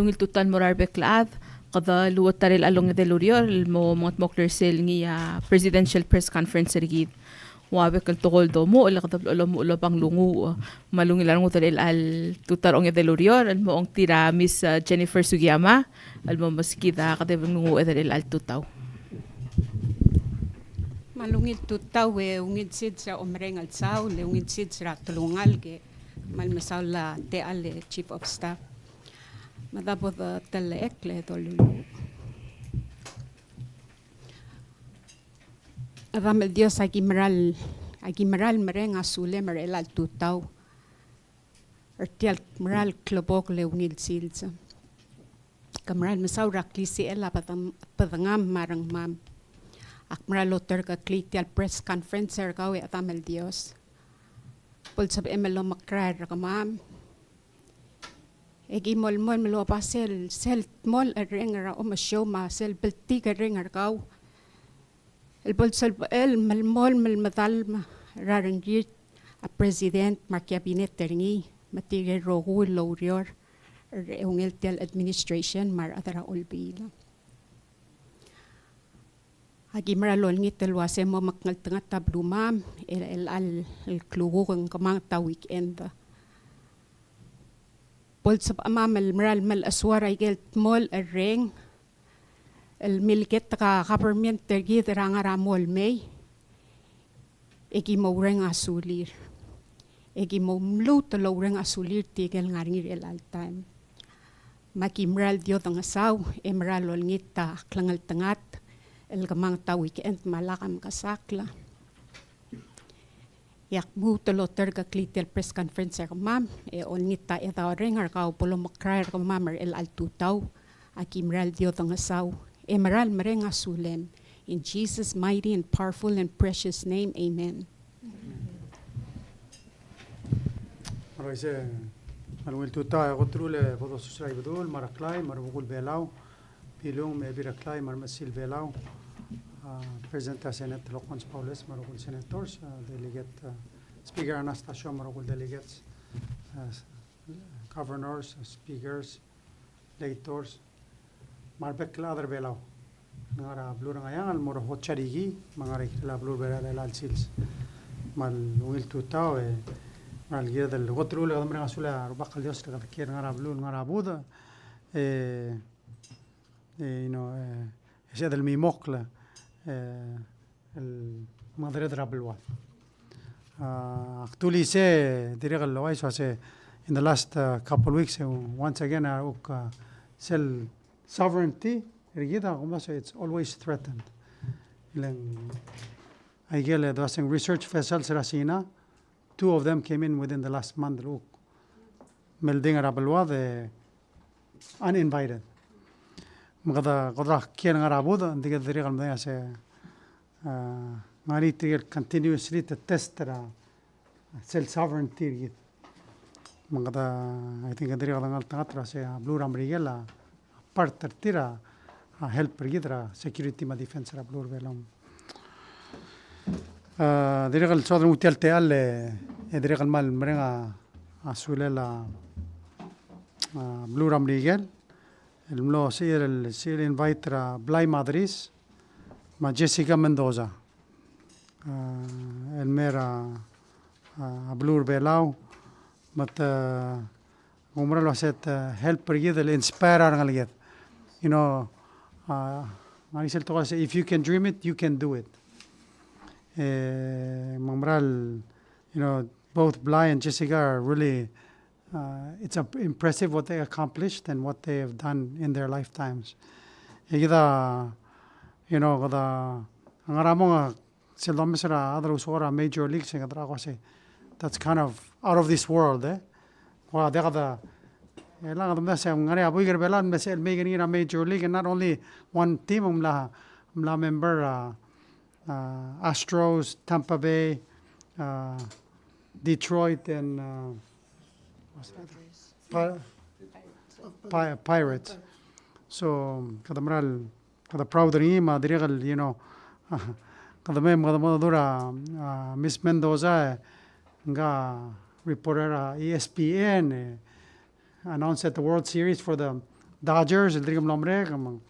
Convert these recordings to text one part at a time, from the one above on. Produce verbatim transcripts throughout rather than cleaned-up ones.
Ungil tutau el mo er a rebek el chad, kede luut er a ongedei el ureor el mo mengetmokl er sel ngii a presidential press conference er kid. Ua bek el tekoi el domuchel e kede blechoel el omuchel el oba nglunguuch. Me a ungil a rengud er chelecha el tutau er a ongedei el ureor el mo ongtir a Miss, uh, Jennifer Sugiyama el mo meskid a kedeb el nglunguuch er chelecha el tutau. Me a ungil tutau e ungil sils er a omereng el saul, e ungil sils er a telungalek, me a le mesaul a techall e Chief of Staff. Me a bo de telechekl e doluluuch. Chedam el Dios, aki meral, aki meral mereng a sulem er chelecha el tutau er tia el meral klebokel e ungil sils. Ke meral mesaul er a klisichel a bedeng-, bedengam me a rengmam. Ak meral oterkeklii tia el press conference er kau e Chedam el Dios, bo lsebechem el omekrael er kemam. E ki molemolem el oba sel, sel dmolech el reng er a omesiou me a sel bltikerreng er kau el bo lsebechel el melemolem el medalem er a rengrir a president me a cabinet er ngii me tirke el rokui el oureor er a eungel tia el administration me a rechad er a Olbiil. Aki meral olengit el uase mo mekngeltengat a belumam er chelecha el klukuk e ng kemanget a weekend. Bo lsebechemam el meral melechesuar a ikel dmolech el reng el milketek a government er kid er a ngar er a mo el mei, e ki mo oureng a sulir. E ki mo mluut el oureng a sulir tirke el ngar er ngii er chelecha el taem. Me aki meral di odengesau e meral olengit a klengeltengat el kemanget a weekend me a lak a mekesakl. E ak lmuut el oterkeklii tia el press conference er kemam, e olengit a chedaol reng er kau bo lomekrael er kemam er chelecha el tutau, aki meral di odengesau e meral mereng a sulem. In Jesus' mighty and powerful and precious name, amen. All right, se, a ungil tutau, e kot el ule bo dosus er a Ibedul, me a Reklai, me a Rubekul Belau, Bilung, me a Ebil Reklai, me a Remechesil Belau, a, President er a Senate Lokkons Baules, me a rokui el senators, a, delegate, a, Speaker Anastacio, me a rokui el delegates, a, governors, speakers, legislators, me a rebek el chad er a Belau el ngar er a beluu er a Ngcheangel el mo er a hotel er kid, me a ngar er a ikrel a beluu er a Belau er chelecha el sils. Me a ungil tutau, e, me a kired el kot el ule kede mereng a sulel a Rubak el Dios el kede kiei el ngar er a beluu el ngar er a budech, e, e, you know, e, e sebeched el mimokl, e, el mengedereder er a beluad. A, ak dulii se, dirrek el ouchais el uase, in the last, uh, couple weeks, e, once again, a kuk, uh, sel sovereignty er kid a kumdasu, it's always threatened. Le ng, aike el, e, dua se ng research vessels er a Sina, two of them came in within the last month el kuk melding er a beluad, e, uninvited. Me kede, kede kiei el ngar er a budech, ng di kede dirrek el medengei a se, a, ngar er ngii tirke el continuously te test er a sel sovereignty er kid. Me kede, I think, kede dirrek el ngeltengat er a se, a, beluu er a Merikel a, a part er tir a, a, help er kid er a security me a defense er a beluu er a Belau. A, dirrek el soad el nguu tia el techall, e, e dirrek el kmal mereng a, a sulel a, a, beluu er a Merikel el mlo sebechir el, sebechir el invite er a Blai Madris me a Jessica Mendoza, a, el mei er a, a, beluu er a Belau, me te, ng mera el uase te help er kid el inspire a rengeleked. You know, a, ngar er ngii sel tekoi el uase, if you can dream it, you can do it. E, me ng mera el, you know, both Blai and Jessica are really, uh, it's a, impressive what they accomplished and what they have done in their lifetimes. E kid a, you know, kede ngar er a mong a sel domes er a chad el ousekool er a major leagues, e kede ko uase, that's kind of out of this world, e. Kua diak de, e, le ng kede mesa ng ngar er ngii a buik er a Belau el mesa el mei er ngii er a major league, and not only one team, ng mla, mla member, a, a, Astros, Tampa Bay, a, Detroit, and, a, what's that? Pi-, Pi-, Pirates. So, kede mera el kede proud er ngii me a dirrek el, you know, kede mei me kede mo dmu er a, a, Miss Mendoza, e, ngka reporter er a E S P N, e, announced the World Series for the Dodgers, el dirk mlo merek, me ng,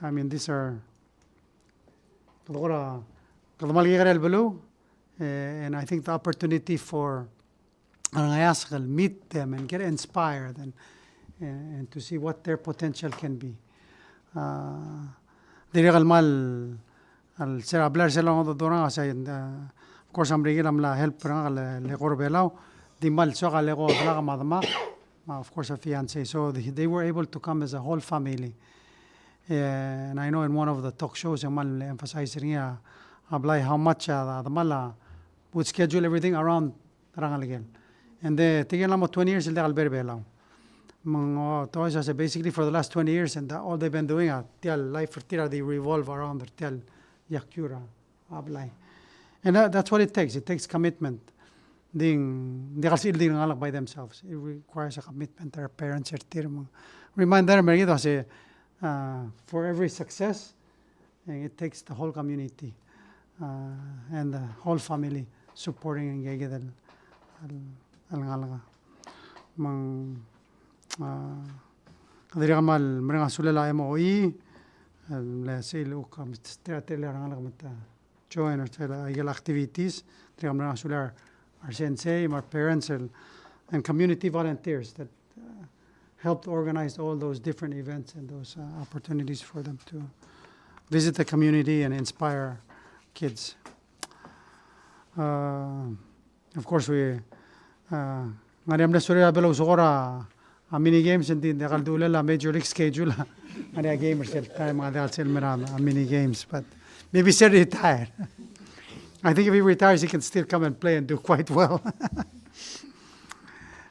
I mean, these are, kede kora, kede mal kekerei el beluu, eh, and I think the opportunity for a rengeasek el meet them and get inspired and, and, and to see what their potential can be. Uh, dirrek el mal, el ser a blai er sel longododurang, a sei, uh, of course, a Merikel a mla help er ngak el, el eko er a Belau, di mal soak a leko a blak me a demak, me a, of course, a fiancé. So they, they were able to come as a whole family. Eh, and I know in one of the talk shows, e ng mal emphasize er ngii a, a blai how much a, a demal a would schedule everything around er a ngelekel. And the, tirke el mo twenty years el diak el bo er a Belau. Me ng, oh, te uaisei, basically for the last twenty years, and all they've been doing, a tia el life er tir a di revolve around er tia el iakiu er a blai. And that, that's what it takes. It takes commitment. Di ng, di kmal sebechel di ngalek by themselves. It requires a commitment er a parents er tir. Me ng reminder me er kid el uasei, uh, for every success, and it takes the whole community, uh, and the whole family supporting ngii kid el, el, el ngalek. Me ng, uh, kede dirrek el kmal mereng a sulel a M O E, el mle sel uk, um, tia el ngalek me te join er tia el, uh, activities, dirrek el kmal mereng a sulel a re sensei, me a re parents, el, and community volunteers that, uh, helped organize all those different events and those, uh, opportunities for them to visit the community and inspire kids. Uh, of course, we, uh, ng ngar er ngii a mle sorir a Belau Soccer a, a mini games, and di ng diak el dulel a Major League schedule. Ng ngar er ngii a game er sel taem, ng diak el sel mera a mini games, but maybe sel retire. I think if he retires, he can still come and play and do quite well.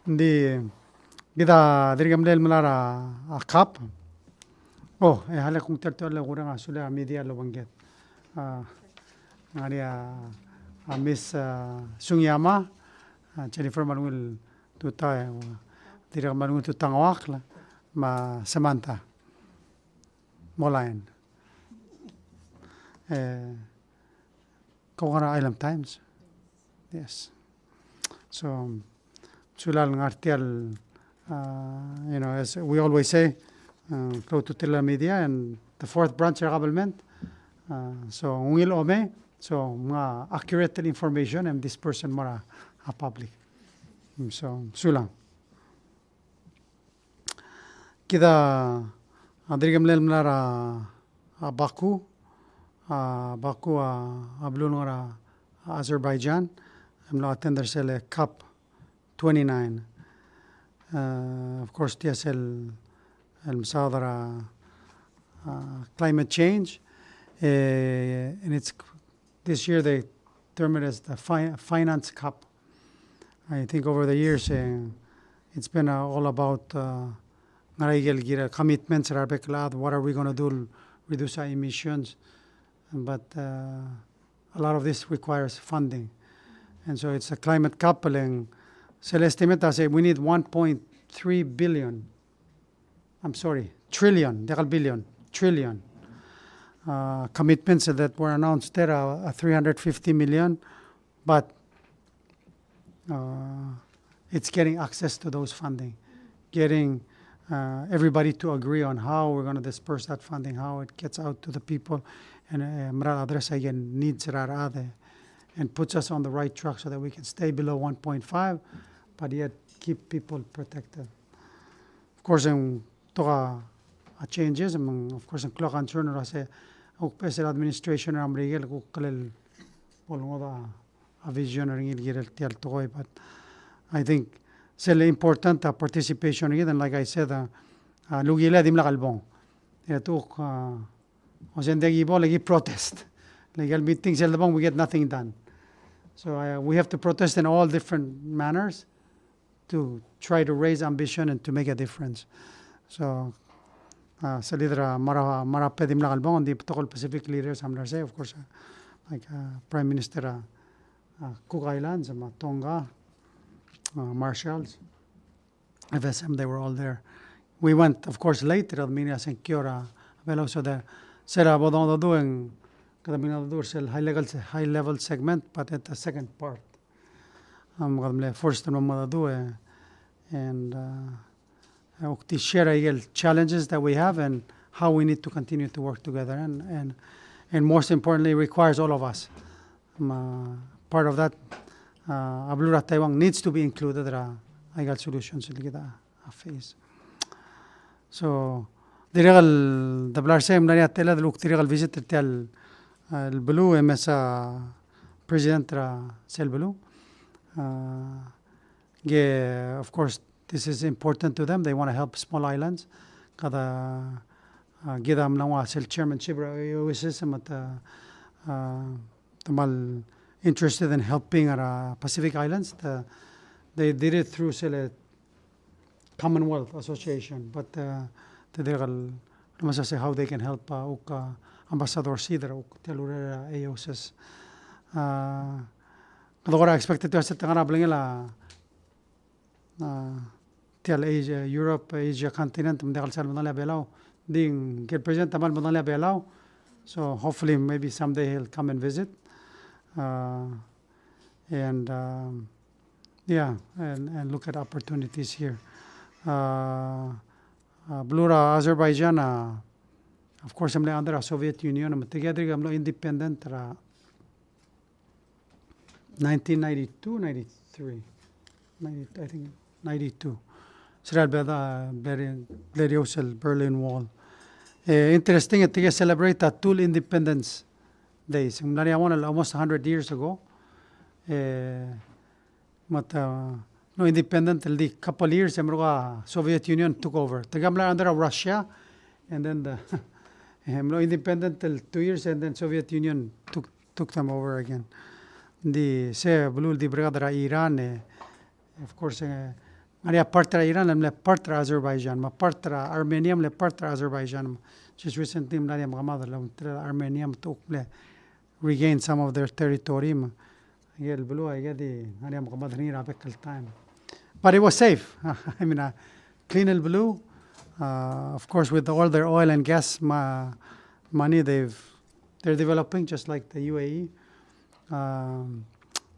Ng di, kid a dirk mle melai er a, a cup. Oh, e a le kung tia el, tia el kureng a sulel a media el obengked. A, ng ngar er ngii a, a Miss, a, Sugiyama, a, Jennifer me a lungil tutau, e, dirrek me a lungil tutau ngoakl, me a Samantha Molain. E, kau ngar er a Island Times. Yes. So, sulang er tia el, uh, you know, as we always say, uh, klou a ultutelel a media and the fourth branch er a government. Uh, so, ungil omei, so, ng accurate information and this person mo er a, a public. Mm, so, sulang. Kid a dirk mle melai er a, a Baku, a Baku a, a beluu el ngar er a Azerbaijan, e mlo attend er sel COP twenty-nine. Uh, of course, tia sel, el mesaod er a, uh, climate change, e, and it's This year they term it as the fi-, Finance Cup. I think over the years, uh, it's been, uh, all about, uh, ngar er ngii a ikel kirel commitments er a rebek el chad, what are we gonna do to reduce our emissions? But, uh, a lot of this requires funding. And so it's a climate cup, and sel estimate a se we need one point three billion I'm sorry, trillion, diak el billion, trillion. Uh, commitments that were announced there are, are three hundred fifty million, but, uh, it's getting access to those funding, getting, uh, everybody to agree on how we're gonna disperse that funding, how it gets out to the people, and, uh, mera el address a ikel needs er a rechad, and puts us on the right track so that we can stay below one point five, but yet keep people protected. Of course, e ng betok a changes, me ng, of course, e ng klou a concern er a se, a kuk beches el administration er a Merikel a kuk kmal bo lengodech a vision er ngii el kirel tia el tekoi, but I think sel important a participation er kid, and like I said, a, a lukilel a dimlak el bong. E te kuk, a, O se ng diak ki bo, le ki protest. Le ikel meeting sel debong, we get nothing done. So, uh, we have to protest in all different manners to try to raise ambition and to make a difference. So, uh, sel leader, uh, mera, mera el bo dimlak el bong, ng di betok el Pacific leaders a mla er sei, of course, uh, like, uh, Prime Minister, uh, uh, Cook Islands, me a Tonga, uh, Marshalls. F S M, they were all there. We went, of course, late, er a mei er a sengkio er a Belau, so the, se er a bo dongedecheduch e ng, kede mei dongedecheduch er sel high level, high level segment, but at the second part. Um, kede mle first el mo mengedecheduch, e, and, uh, uh, kuk di share aike el challenges that we have and how we need to continue to work together. And, and, and most importantly, requires all of us. Me a part of that, uh, a beluu er a Taiwan needs to be included er a aike el solutions el kid a, a face. So, dirrek el, de bla er sei, ng mla er ngii a techelled el kuk dirrek el visit er tia el, uh, el beluu, e mesa president er a sel beluu. Uh, Ke, of course, this is important to them. They want to help small islands. Kede, uh, kid a mla nguu a sel chairmanship er a AOSIS me te, uh, te kmal interested in helping er a Pacific Islands. Te, they did it through sel Commonwealth Association, but, uh, te dirrek el, el mesa sei how they can help, uh, kuk, uh, Ambassador Sider, kuk tia el urerel a AOSIS. Uh, kede kora expected to se te ngar er a belngel a, uh, tia el Asia, Europe, Asia continent, me ng diak el sal medengelii a Belau. Ng di ngike el president a kmal medengelii a Belau. So hopefully maybe someday he'll come and visit. Uh, and, um, yeah, and, and look at opportunities here. Uh, uh, beluu er a Azerbaijan, uh, of course, a mle under a Soviet Union, me tirke a dirk mlo independent er a nineteen ninety-two, ninety-three, ninety, I think ninety-two. Sera el beda, bla er, bla er a use el Berlin Wall. Eh, interesting, e tirke celebrate a two Independence Days. Ng mla er ngii a one almost a hundred years ago. Eh, me te, uh, mlo independent el di couple years, e meruul a Soviet Union took over. Tirke a mla under a Russia, and then the, e mlo independent el two years, and then Soviet Union took, took them over again. Ng di se beluu el di bereked er a Iran, e, of course, e, ng ngar er ngii a part er a Iran, el mle part er a Azerbaijan, me a part er a Armenia, mle part er a Azerbaijan. Just recently, mla er ngii a mekemad el ultuil er a Armenia, me te kuk mle regain some of their territory, me aike el beluu aike di ngar er ngii a mekemad er ngii er a bek el taem. But it was safe. I mean, uh, clean el beluu. Uh, of course, with all their oil and gas ma-, money, they've, they're developing just like the U A E. Um,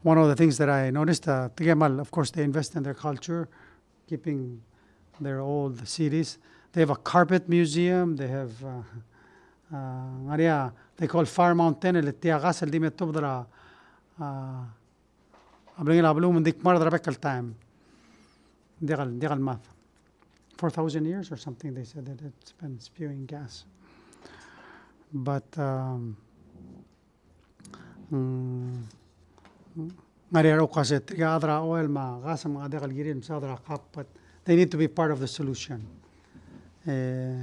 one of the things that I noticed, uh, tirke a kmal, of course, they invest in their culture, keeping their old cities. They have a carpet museum. They have, uh, uh, ngar er ngii a, they call Fire Mountain, el tia el gas el di me tuobed er a, uh, a belngel a beluu me ng di kmard er a bek el taem. Ng diak el, ng diak el mad. Four thousand years or something, they said that it's been spewing gas. But, um, Mm, ngar er ngii a rokui el se tirke a chad er a oil me a gas me a diak el kirir el mesaod er a kab, but they need to be part of the solution. Eh,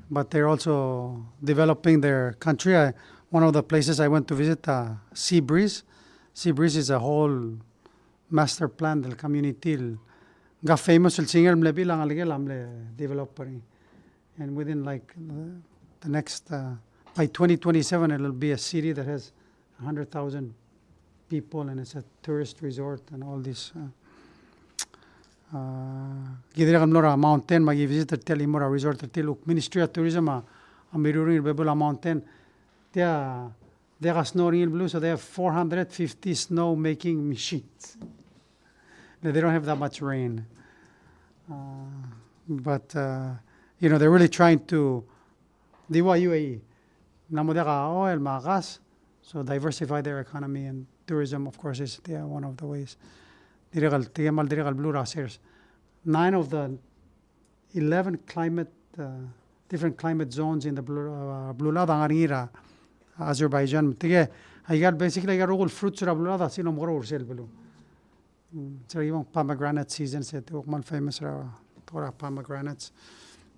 but they're also developing their country. I, one of the places I went to visit, uh, Sea Breeze. Sea Breeze is a whole master plan del community el, ng famous el single el mle bechil a ngelekel a mle develop er ngii. And within, like, the, the next, uh, by twenty twenty-seven, it'll be a city that has a hundred thousand people, and it's a tourist resort and all this, uh, uh, ki dirrek el mlo er a mountain, me aki visit er tia el chimo er a resort er tia el, kuk Ministry of Tourism a, a mirruul er ngii el bebul a mountain. Tia, diak a snow er ngii el beluu, so they have four hundred fifty snow making machines. They don't have that much rain. Uh, but, uh, you know, they're really trying to, di ua U A E. Ng mo diak a oil me a gas, so diversify their economy, and tourism, of course, is the, one of the ways. Dirrek el, tia kmal dirrek el beluu er a sers. Nine of the eleven climate, uh, different climate zones in the belu-, uh, beluulechad a ngar er ngii er a Azerbaijan. Tirke, aika el basically aika el rokui el fruits er a beluulechad a sel omekeroul er sel beluu. Mm, se er a kibong pomegranate season, se te kuk kmal famous er a, tekoi er a pomegranates.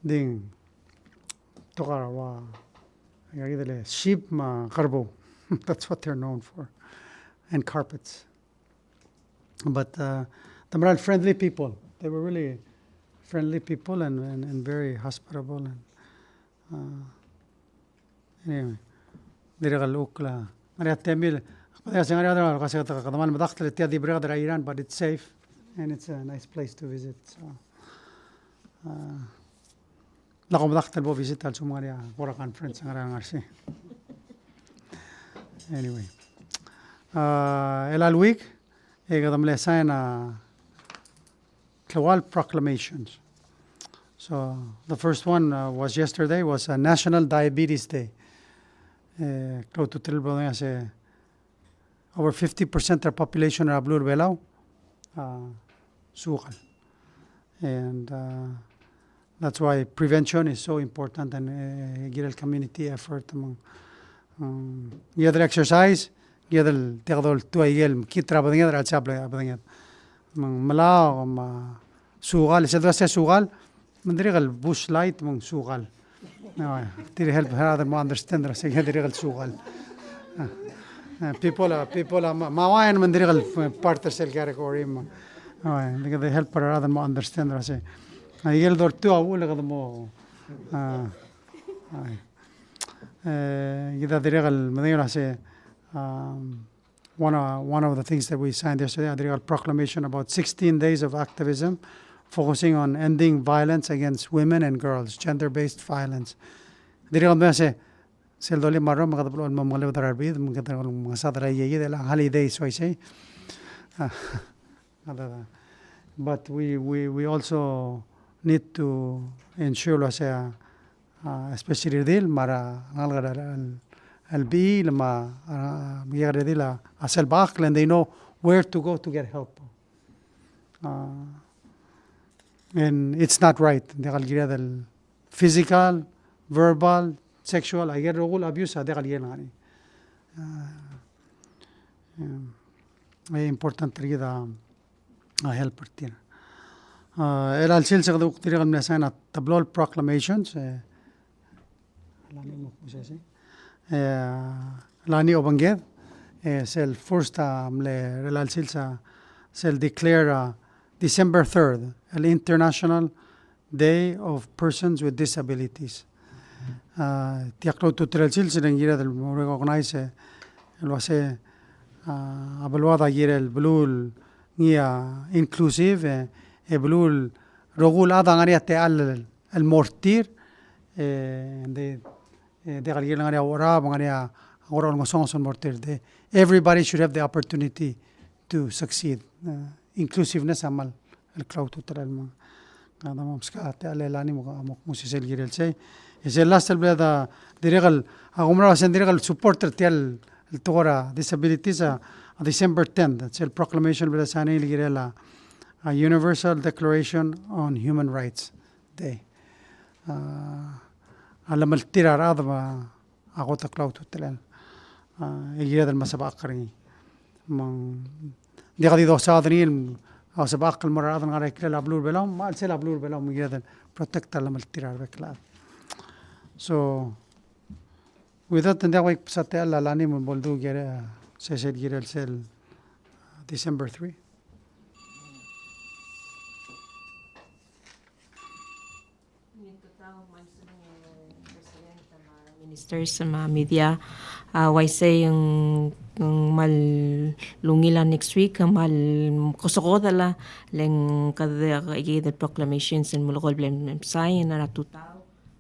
Ng di tekoi er a ua, aika kid el sheep me a kerbou. That's what they're known for. And carpets. But, uh, the mera el friendly people. They were really friendly people and, and, and very hospitable. And, uh, anyway, dirrek el kuk, ngar er ngii a temir, kede ngar er ngii a, kede kmal medakt el tia di bereked er a Iran, but it's safe and it's a nice place to visit. So, uh, Lak omdak el bo visit a lsekum ng ngar er ngii a kora conference a ngar er ngii a ngar er sei. Anyway. Uh, el a week, e kede mle sign a kleual proclamations. So the first one, uh, was yesterday, was, uh, National Diabetes Day. E, klou a ultutelel el bo dodengei el uase over fifty percent er a population er a beluu er a Belau a sukal. And, uh, that's why prevention is so important, and, e, kirel community effort me ng, um, kired el exercise, kired el diak doltuu a ikel mekngit er a bedenged er a chelsel a bedenged. Me ng melaok me a sukal, sel dua se sukal, me ng dirrek el Busch Light me ng sukal. Oi, tir a help er a rechad el mo understand er a se ng dirrek el sukal. E, people, a, people, a, me a wine me ng dirrek el part er sel category me. Oi, ng dirrek el help er a rechad el mo understand er a se. A, ikel doltuu a uchul e kede mo, a, oi. E, kid a dirrek el medengei el uase, um, one, uh, one of the things that we signed yesterday, a dirrek el proclamation about sixteen days of activism focusing on ending violence against women and girls, gender-based violence. Dirrek el medengei el uase, sel dolii me a rrom, me kede blechoel mo mengelebed er a rebid, me kede mengesad er a ikakid el holiday, so I say. A, But we, we, we also need to ensure el uase, a, especially er a redil me a rengalek er a, el, el bechiil me a, a, me a redil a, a sel bechakl, and they know where to go to get help. A, and it's not right. Ng diak el kired el physical, verbal, sexual, a ikel rokui el abuse a diak el kired el ngar er ngii. A, em, e important er kid a, a help er tir. A, er chelecha el sils e kede kuk dirrek el mle sign a teblo el proclamations, e, e, lani obengked, e, sel first a mle er chelecha el sils a sel declare a December third, el International Day of Persons with Disabilities. A, tia klou a ultutelel el sils e ng kired el mo recognize el uase, a, a beluad a kirel beluu el ngii a inclusive, e, e beluu el rokui el chad a ngar er ngii a techall el, el mo er tir, e, ng di, e, diak el kirel ngar er ngii a ucherab, ngar er ngii a kora olengesonges el mo er tir. Di, everybody should have the opportunity to succeed. E, inclusiveness a kmal el klou a ultutelel me ng. Kede mo meskau a techall el lani mo, mo, mo sel kirel sei. E sel last el bla de dirrek el, a kumerang el uase ng dirrek el support er tia el, el tekoi er a disabilities a, a December tenth, sel proclamation el bla de sign el kirel a, a Universal Declaration on Human Rights Day. A, a llemeltir a rechad me a a kot el klou a ultutelel. A, e kired el mesebechakl er ngii. Me ng diak di dosaod er ngii el, a, osebechakl el mo er a rechad el ngar er a ikrel a beluu er a Belau, me a chelsel a beluu er a Belau me kired el protect a llemeltir a rebek el chad. So, with that, ng diak bai kbsa techall a lani me bo ldu kirel, a, sesei el kirel sel, a, December three. Ministers me a media, a, uaisei ng, ng kmal ungil a next week, ng kmal kosokodel a, le ng kede, kede proclamations el mulekoi el bla msign er a tutau.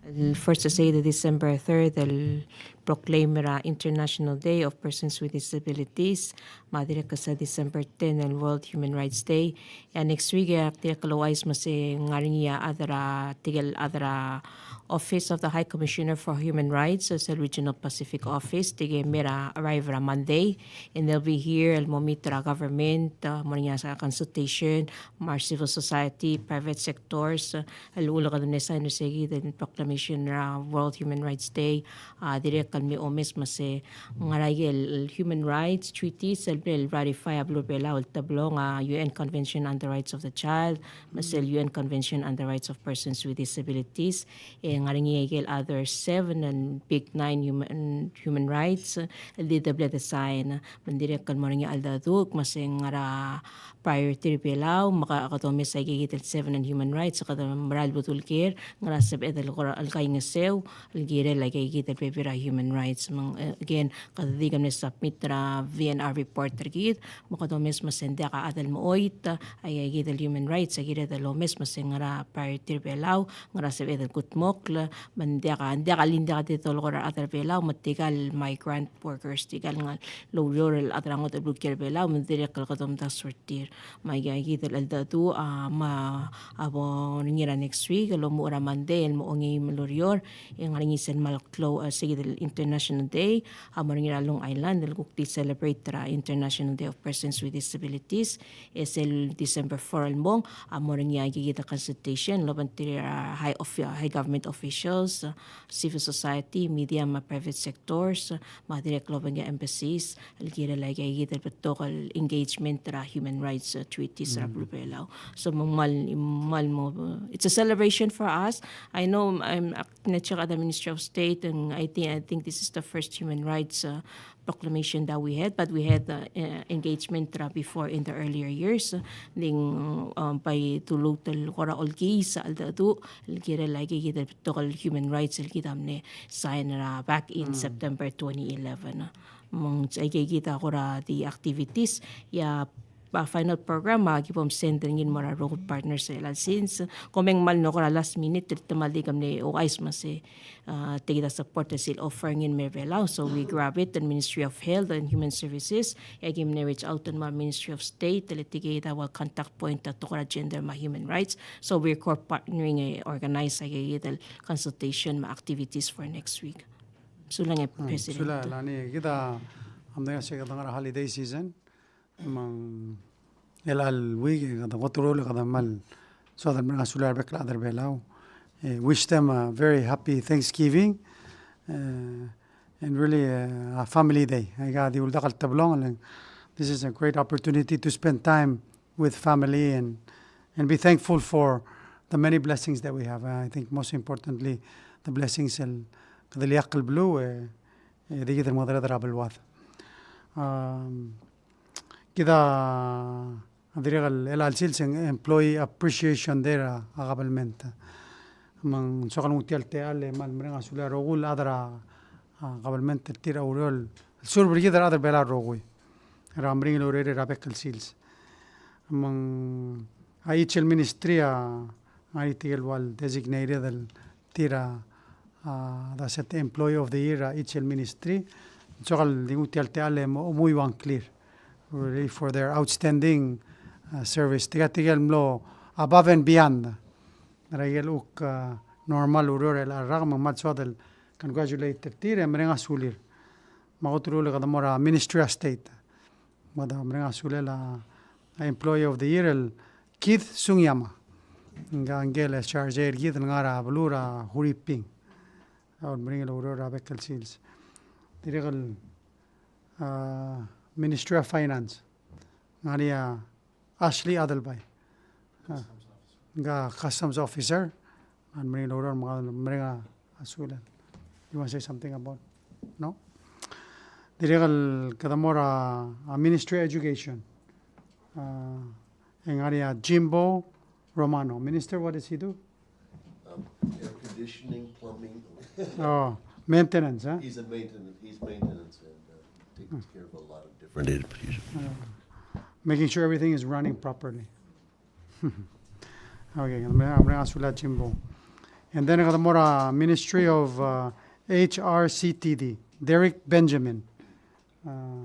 El first a sei the December third, el proclaim er a International Day of Persons with Disabilities, me a dirrek el se December ten el World Human Rights Day. E a next week e ak dirrek el ouchais me se ng ngar er ngii a chad er a, tirke el chad er a Office of the High Commissioner for Human Rights, sel Regional Pacific Office, tirke el mei er a arrive er a Monday, and they'll be here el mo meet er a government, a, mo er ngii a consultation, me a civil society, private sectors, a, el uchul e kede mle sign er se kid el proclamation er a World Human Rights Day, a, dirrek el me omes me se ng ngar er ngii el human rights treaties el bla el ratify a beluu er a Belau el teblong, a, U N Convention on the Rights of the Child, me sel U N Convention on the Rights of Persons with Disabilities, e ng ngar er ngii a ikel other seven el big nine human, human rights, el di de bla de sign, me ng dirrek el mo er ngii a cheldecheduch, me se ng ngar er a priority er a Belau, me kede omes a ikakid el seven el human rights, kede mera el bedul ker, ngar er a sebeched el kora, el kaingeseu, el kirel a ikakid el bebil er a human rights. Me ng, eh, again, kede di kemle submit er a V N R report er kid, me kede omes me se ng diak a chad el mechoit, a, aika kid el human rights, a kired el omes me se ng ngar er a priority er a Belau, ngar er a sebeched el kudmokl, me ng diak a, ng diak a, ng diak a di dolekoi er a rechad er a Belau, me tirka el migrant workers, tirka el ngar er a ureor el chad er a ngodech el beluu el kiei er a Belau, me ng dirrek el kede omdasu er tir. Me aika kid el cheldecheduch, a, me a bo er ngii er a next week, el omuchel er a Monday, el mo ongeim el ureor, e ng ngar er ngii sel kmal klou, a, se kid el International Day, a mo er ngii er a Long Island, el kuk di celebrate er a International Day of Persons with Disabilities, e sel December four el mong, a mo er ngii aika kid el consultation, el obengterir a high, offi- high government officials, a, civil society, media, me a private sectors, me a dirrek el obengkel a embassies, el kirel aika kid el betok el engagement er a human rights, uh, treaties er a beluu er a Belau. So, me ng kmal, kmal mo, uh, it's a celebration for us. I know I'm, uh, ne check at the Ministry of State, and I think, I think this is the first human rights, uh, proclamation that we had, but we had, uh, uh, engagement er a before in the earlier years. Ng di, um, bai duluut el kora olkiis a cheldecheduch, el kirel aika kid el betok el human rights, el kid a mle sign er a back in September twenty eleven. Me ng aika kid a kora di activities, e a, a final program, a, ki bo msend er ngii el mo er a rokui el partners er chelecha el sils. Kom ng kmal kora last minute, te kmal di kemle ouchais me se, a, tia kid a support el sel offer er ngii el mei er a Belau. So we grab it, the Ministry of Health and Human Services, e aki mle reach out el mo er a Ministry of State, le tia kid a ua contact point a tekoi er a gender me a human rights. So we're co-partnering e organize aika kid el consultation me a activities for next week. Sulang e President. Sulang, Lani, kid a mle se kede ngar er a holiday season. Me ng chelecha el week, e kede kot el ua kede kmal soad el mereng a sulir a rebek el chad er a Belau. E, wish them a very happy Thanksgiving, e, and really, e, a family day. Aika di uldak el teblong, and this is a great opportunity to spend time with family and, and be thankful for the many blessings that we have. I think most importantly, the blessings el kede ileakl el beluu, e, e, di kid el mengedereder er a beluad. Um, kid a dirrek el chelecha el sils e ng Employee Appreciation Day er a, a government. Me ng soak el nguu tia el techall e kmal mereng a sulir a rokui el chad er a, a, government el tir a oureor el serve er kid el chad er a Belau el rokui er a meringel el urerir er a bek el sils. Me ng a each el ministry a ngar er tir el ua el designated el tir a, a, the set employee of the year er a each el ministry. Ng soak el di nguu tia el techall e mo, mo ua ngklir. Really for their outstanding, uh, service. Tirka, tirka el mlo above and beyond er a ikel kuk, uh, normal ureor er chelecha el rak, me ng kmal soad el congratulate er tir e mereng a sulir. Me a kot el ua kede mo er a Ministry of State. Me kede mereng a sulel a, a Employee of the Year el Keith Sugiyama. Ngka, ngike el charge er kid el ngar er a beluu er a Huriping. A meringel oureor er a bek el sils. Dirrek el, a, Ministry of Finance. Ngar er ngii a Ashley Adelbai. A, ngka Customs Officer. A meringel oureor me ng mereng a sulel. You want to say something about? No? Dirrek el kede mo er a, a Ministry of Education. A, e ngar er ngii a Jimbo Romano. Minister, what does he do? Um, air conditioning, plumbing. Oh, maintenance, huh? He's a maintenance, he's maintenance and, uh, takes care of a lot of different issues. Uh, making sure everything is running properly. Okay, mereng a sulel a Jimbo. And then kede mo er a Ministry of, uh, H R C T D, Derek Benjamin. Uh,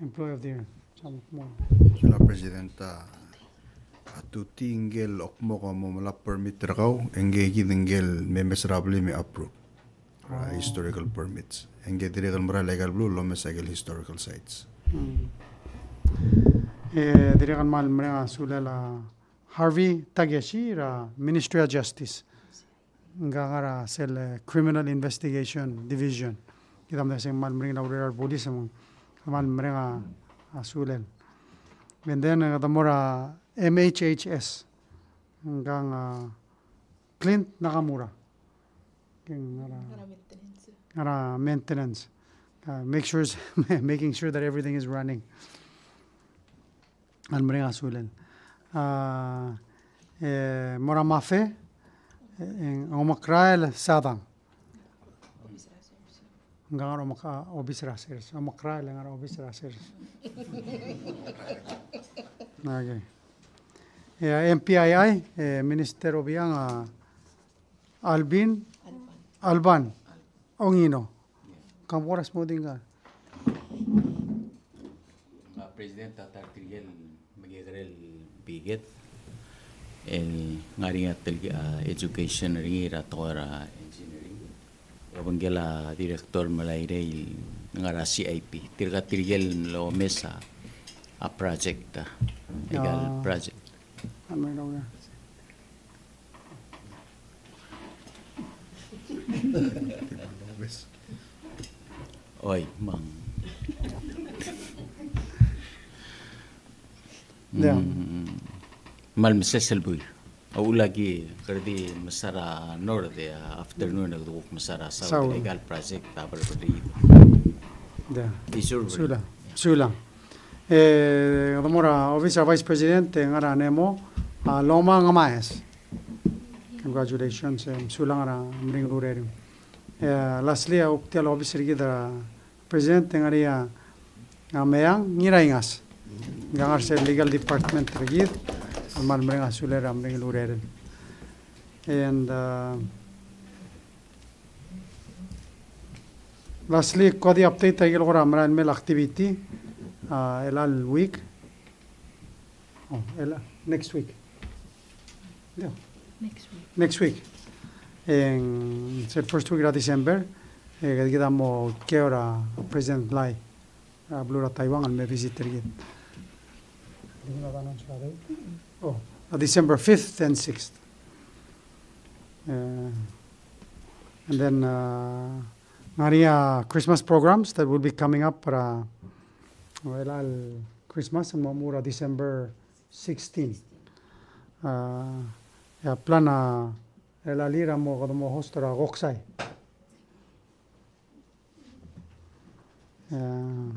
Employee of the Year. Sulang President, a, a tuti ngike el kmo ke mo melai a permit er kau, e ngike kid ngike el me mes er a blil me approve. A, historical permits. E ngike dirrek el merael aika el beluu el omes aike el historical sites. Hmm. E dirrek el kmal mereng a sulel a Harvey Takeshi er a Ministry of Justice. Ngka ngar er a sel, eh, Criminal Investigation Division. Kid a mle se ng kmal meringel a urerir a rebulis me ng kmal mereng a, a sulel. And then, eh, kede mo er a M H H S. Ngka, ah, Clint Nakamura. Ke ngar er a, ngar er a maintenance. Ngar er a maintenance. Ah, make sure, making sure that everything is running. Kmal mereng a sulel. Ah, e, mo er a MAFE, e, ng Omekrael Sadang. Officer of Service. Ng ngar er a omekra-, obis er a sers. Omekrael e ngar er a obis er a sers. Okay. E a M P I I, e, Minister Obichang, a, Alvin, Alban. Alban Ongino. Kam kora smodii ngka. A President a ta er tirke el mekekerei el biked el ngar er ngii a telkib a education er ngii er a tekoi er a engineering. Obengkel a director me a irei el ngar er a C I P. Tirka tirke el mlo omes a project a. Ika el project. Oi, mang. Yeah. Mm, mal meses el buil. A uchul a ki kede di mesa er a north e a afternoon e kede kuk mesa er a south. South. Ika el project a berberii. Yeah. Di sur. Sulang. Sulang. E, kede mo er a Office er a Vice President, e ngar er a N E M O, a Loma Ngemaes. Congratulations, e, mesulang er a meringel el urerir. E, lastly, a kuk tia el obis er kid er a President, e ngar er ngii a, a Meang Ngiraingas. Ng ngar er sel legal department er kid, a kmal mereng a sulir er a meringel el urerir. And, uh, lastly, ko di update er a ikel kora merael mei el activity, a, er chelecha el week. Oh, er chelecha, next week. Yeah. Next week. Next week. E ng sel first week er a December, e, kid a mo kiei er a President Lai. A beluu er a Taiwan el me visit er kid. Oh, uh, December fifth and sixth. Uh, and then, uh, ngar er ngii a Christmas programs that will be coming up er a, well, el Christmas, el mo er a December sixteen. Uh, e a plan a, el a lir a mo, kede mo host er a Koksai. Uh,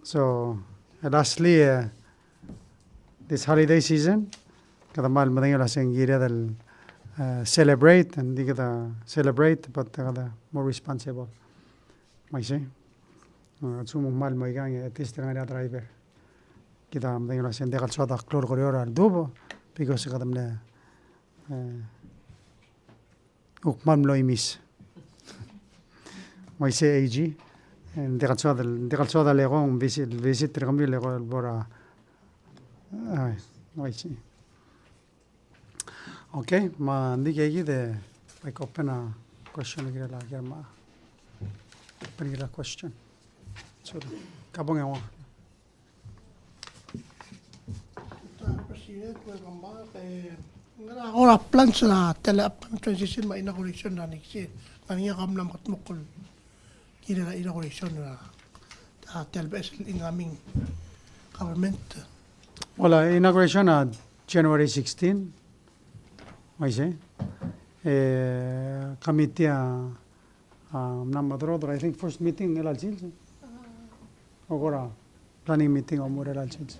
so, lastly, uh, this holiday season, kede kmal medengei el uasei ng kired el, uh, celebrate, and di kede celebrate, but kede more responsible. Me isei. Uh, a lsekum ng kmal mo ikang, at least ngar er ngii a driver. Kede medengei el uasei ng diak el soad a klou el kerior a ledubech, because kede mle, uh, Kuk kmal mlo imis. Me isei A G, e ng diak el soad, ng diak el soad el eko ng visit, visit er kemiu el eko el bo er a, ai, me isei. Okay, me ng di kid e bai open a question er a, open er a question. So, kabong e ua. President, welcome back. E, ngera, ngera plans er a tia el upcoming transition me a inauguration er a next year? Ng ngar er ngii a kom mla mekedmokl el kirel a inauguration er a, a, tia el beches el incoming government. Well, a inauguration a January sixteen. Me isei. E, committee a A, mla mo er a, I think, first meeting er chelecha el sils. A kora planning meeting a mo er chelecha el sils.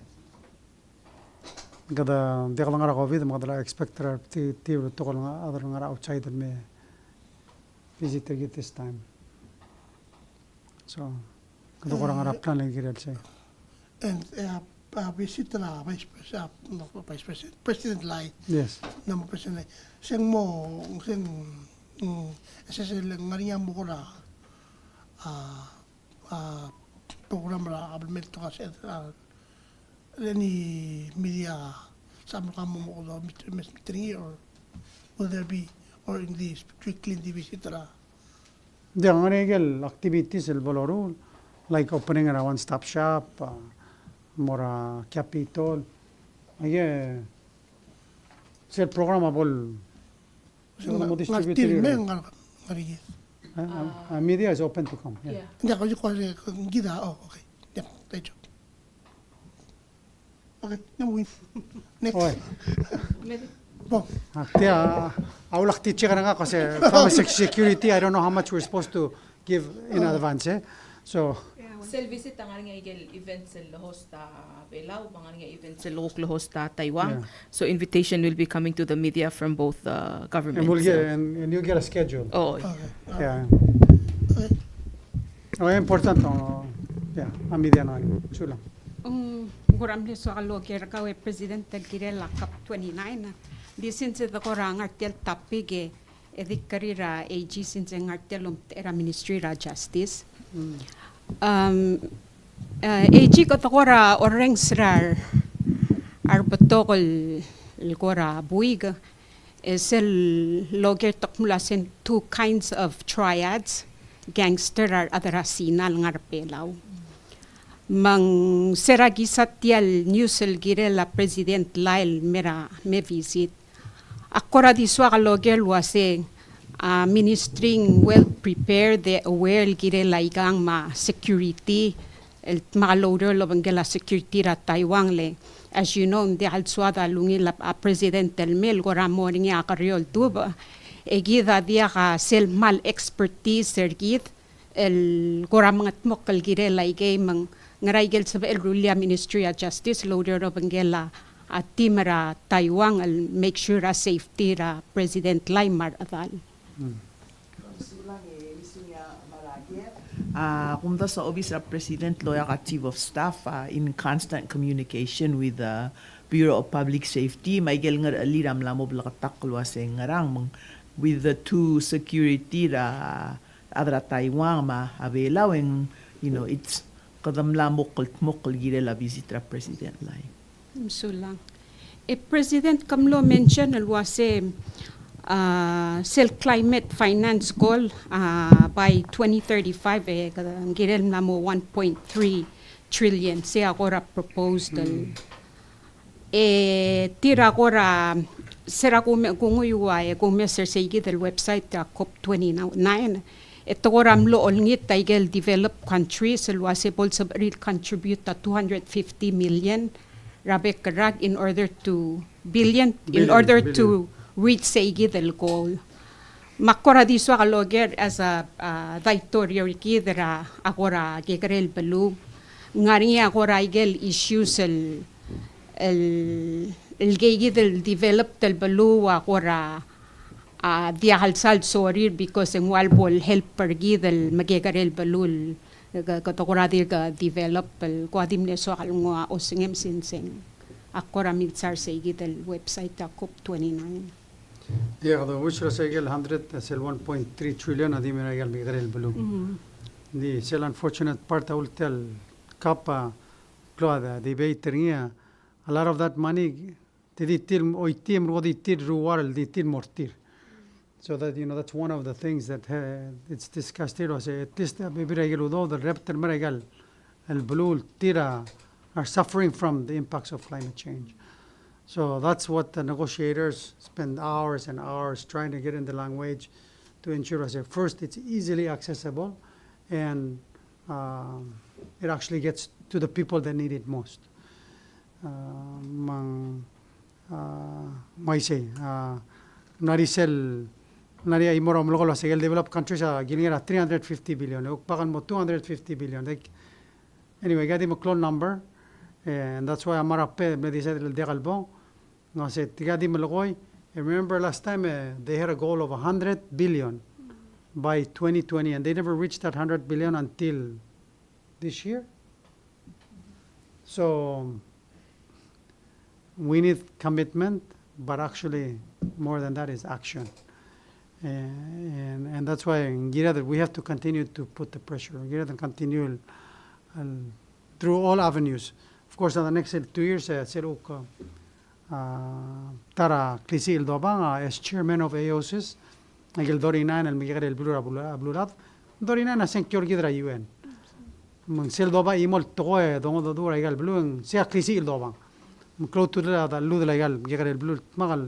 Kede, ng diak el ngar er a COVID, me kede expect er a representative el tekoi el ngar er a outside el me visit er kid this time. So, kede kora ngar er a plan el kirel sei. And, e, a, a visit er a Vice Pres-, a, no, Vice President, President Lai. Yes. No, President Lai. Se ng mo, se ng, mm, se, se le ngar er ngii a mo kora, a, a, program er a government to ka se, a, any media, se a mo kora mo, mo, mo, meet, meet, meeting, or will there be, or in the strictly in the visit er a Ng di ngar er ngii a ikel activities el bo loruul, like opening er a one stop shop, a, mo er a Capitol. Aike, sel program a bo el, sel mo distribute er ngii. Ngar, ngar, ngar er ngii. A, a, a, media is open to come, yeah. Yeah. Ng di ko, ko, ko, kid a, oh, okay. Yeah, thank you. Okay, never mind. Next. Oi. Bo. A tia, a ulak di check er ngak, because, e, from a sec-, security, I don't know how much we're supposed to give in advance, e. So. Sel visit a ngar er ngii a ikel events el host a Belau, me a ngar er ngii a events el kuk el host a Taiwan. Yeah. So invitation will be coming to the media from both, uh, governments. And we'll get, so. And, and you get a schedule. Oh, yeah. Okay. Yeah. Okay. Oh, important, oh, yeah, a media ngai. Sulang. Ng kora mle soak el oker kau e President el kirel a COP twenty-nine. Di since e de kora ngar tia el topic e, e di kerir a AG since e ngar tia el omtechei er a Ministry er a Justice. Um, uh, AG, kede kora orrenges er a, a rebetok el, el kora buik, e sel loker e te kmo uasei two kinds of triads, gangster, a rechad er a Sina el ngar er a Belau. Me ng se er a kisa tia el news el kirel a President Lai el me er a, me visit, ak kora di soak el oker el uasei a Ministry ng well prepared, e aware el kirel a ikang me a security, el dmak el oureor el obengkel a security er a Taiwan le, as you know, ng diak el soad a lungil a, a President el mei el kora mo er ngii a kereor el dubech, e kid a diak a sel kmal expertise er kid el kora mengetmokl el kirel aikei. Me ng ngera ikel sebechel el rullii a Ministry er a Justice el oureor el obengkel a, a team er a Taiwan el make sure a safety er a President Lai me a rechedal. A kumdasu a obis er a President el oeak a Chief of Staff a in constant communication with the Bureau of Public Safety, me aikel ngerechelir a mla mo bleketakl el uasei ngerang, me ng with the two security er a, a rechad er a Taiwan me a Belau, e ng, you know, it's, kede mla mo kldmokl el kirel a visit er a President Lai. Mesulang. E President, ke mlo mention el uasei, a, sel climate finance goal, a, by twenty thirty-five, e, kede ng kirel mla mo one point three trillion, se a kora proposed el. E tir a kora, se er a kume-, kunguiu a, e, kumes er seikid el website er a COP twenty-nine, e te kora mlo olengit aikel developed countries el uasei bo lsebechir el contribute a two hundred fifty million er a bek el rak in order to, billion, in order to reach seikid el goal. Me ak kora di soak el oker as a, a, daitorio er kid er a, a kora kekerei el beluu, ng ngar er ngii a kora ikel issues el, el, el keikid el developed el beluu a kora, a, diak el sal sorir because ng ua lebo el help er kid el mekekerei el beluu el ke, ke te kora dirk develop el kora di mle soak el nguu a osengem since ng ak kora milsa er seikid el website er a COP twenty-nine. Diak, kede wish er a seikid el hundred, sel one point three trillion a di mei er aikel mekekerei el beluu. Di sel unfortunate part a ultel kapa klou a debate er ngii a, a lot of that money te di tir, oitii, me ng di tir ruar el di tir mo er tir. So that, you know, that's one of the things that, uh, it's discussed here. Uasei, at least, uh, bebil er aikel udoud el rebet el mer aikel, el beluu el tir a, are suffering from the impacts of climate change. So that's what the negotiators spend hours and hours trying to get in the language to ensure, uasei, first, it's easily accessible and, um, it actually gets to the people that need it most. Uh, me ng, uh, me uaisei, uh, ng ngar er ngii sel, ng ngar er ngii a chimo er a omelekoi el uasei el developed countries a kilengei er a three hundred fifty billion, e kuk bak el mo two hundred fifty billion. Like, anyway, kede di meklou el number, and that's why a mera el mle decide el diak el bo, ng uasei, tirka di melekoi. I remember last time, eh, they had a goal of a hundred billion by twenty twenty, and they never reached that hundred billion until this year. So we need commitment, but actually more than that is action. And, and, and that's why, Ngira, that we have to continue to put the pressure. Ngira, that continue, uh, through all avenues. Of course, in the next two years, uh, sel kuk, uh, ta er a klisiich el dobang, uh, as chairman of AOSIS, aikel thirty-nine el mekekerei el beluu er a belu-, beluulechad, thirty-nine a sengkio er kid er a U N. Me ng sel dobang a chimo el tekoi e dongedecheduch er aika el beluu, e ng sei a klisiich el dobang. Me ng klou a ultutelel a, ultutelel aika el mekekerei el beluu el dmak el,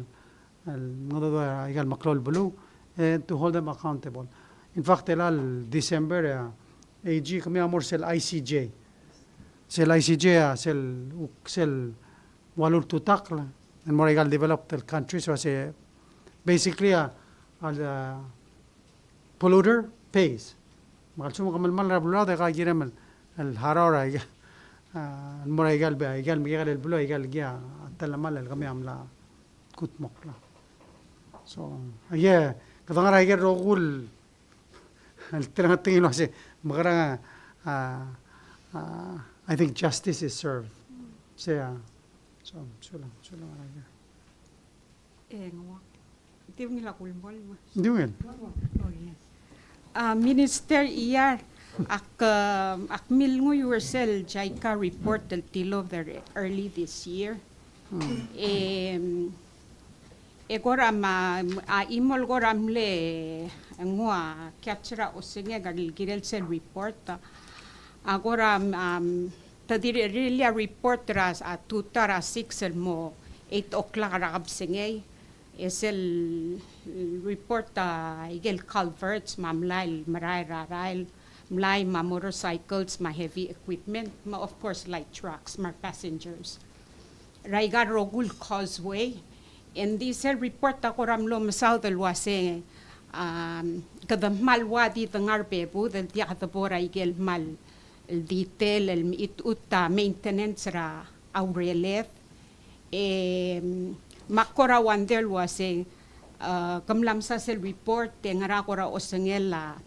el mengedecheduch er aika el meklou el beluu, e to hold them accountable. In fact, el chelecha el December, eh, A G, kemiu a mo er sel I C J. Sel I C J a sel, sel ua lultutakl el mo er aika el developed countries, el uasei basically a, a, polluter pays. Me a lsekum ke melemall er a beluulechad e ke kirem el, el harau er aika, a, el mo er aika el, aika el mekekerei el beluu, aika el kiei a telemall el kemiu a mla kudmokl. So, aike, kede ngar er aike el rokui el Ng telengetengii el uase, mekerang, a, a, I think justice is served. Sei a, so, sulang, sulang a. E, ng ua. Di ungil a kulemolem. Di ungil. Oh, yes. A, Minister Iyar, ak, a, ak milnguiu er sel JICA report el tilobed er early this year. Hmm. E, e kora me a, a chimo el kora mle nguu a catch er a osengek el kirel sel report. A kora, am, te di rirellii a report er a, a tutau er a six el mo eight o'clock er a kebesengei. E sel report a ikel culverts, me a mlai el merael er a rael, mlai me a motorcycles me a heavy equipment, me a of course light trucks me a passengers er aika el rokui el causeway. E ng di sel report a kora mlo mesaod el uase, am, kede kmal ua di dengar bebud el diak de bo er aikel kmal detail el mechitechut a maintenance er a ureled. E, me ak kora wonder el uase, a, ke mla mesa sel report, e ngera kora osengel a,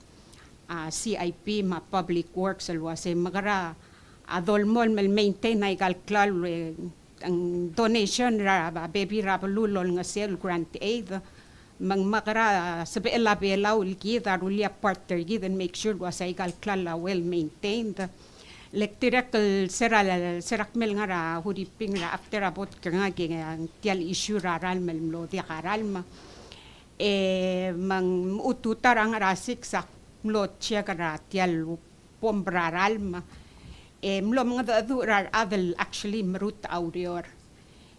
a, CIP me a Public Works el uase, mekera a dolemolem el maintain aika el klalo, e, ng donation er a, a bebil er a beluu el olengeseu el grant aid, me ng mekera, a, sebechel a Belau el kid a rullii a part er kid el make sure el uase aika el klalo a well maintained. Le dirrek el se er a, se er a kmal ngar er a Huriping er a after a bo dkerngak e ng tia el issue er a ralm el mlo diak a ralm. E me ng tutau er a ngar er a six a mlo check er a tia el bomb er a ralm. E mlo mengedecheduch er a rechad el actually merutech a ureor.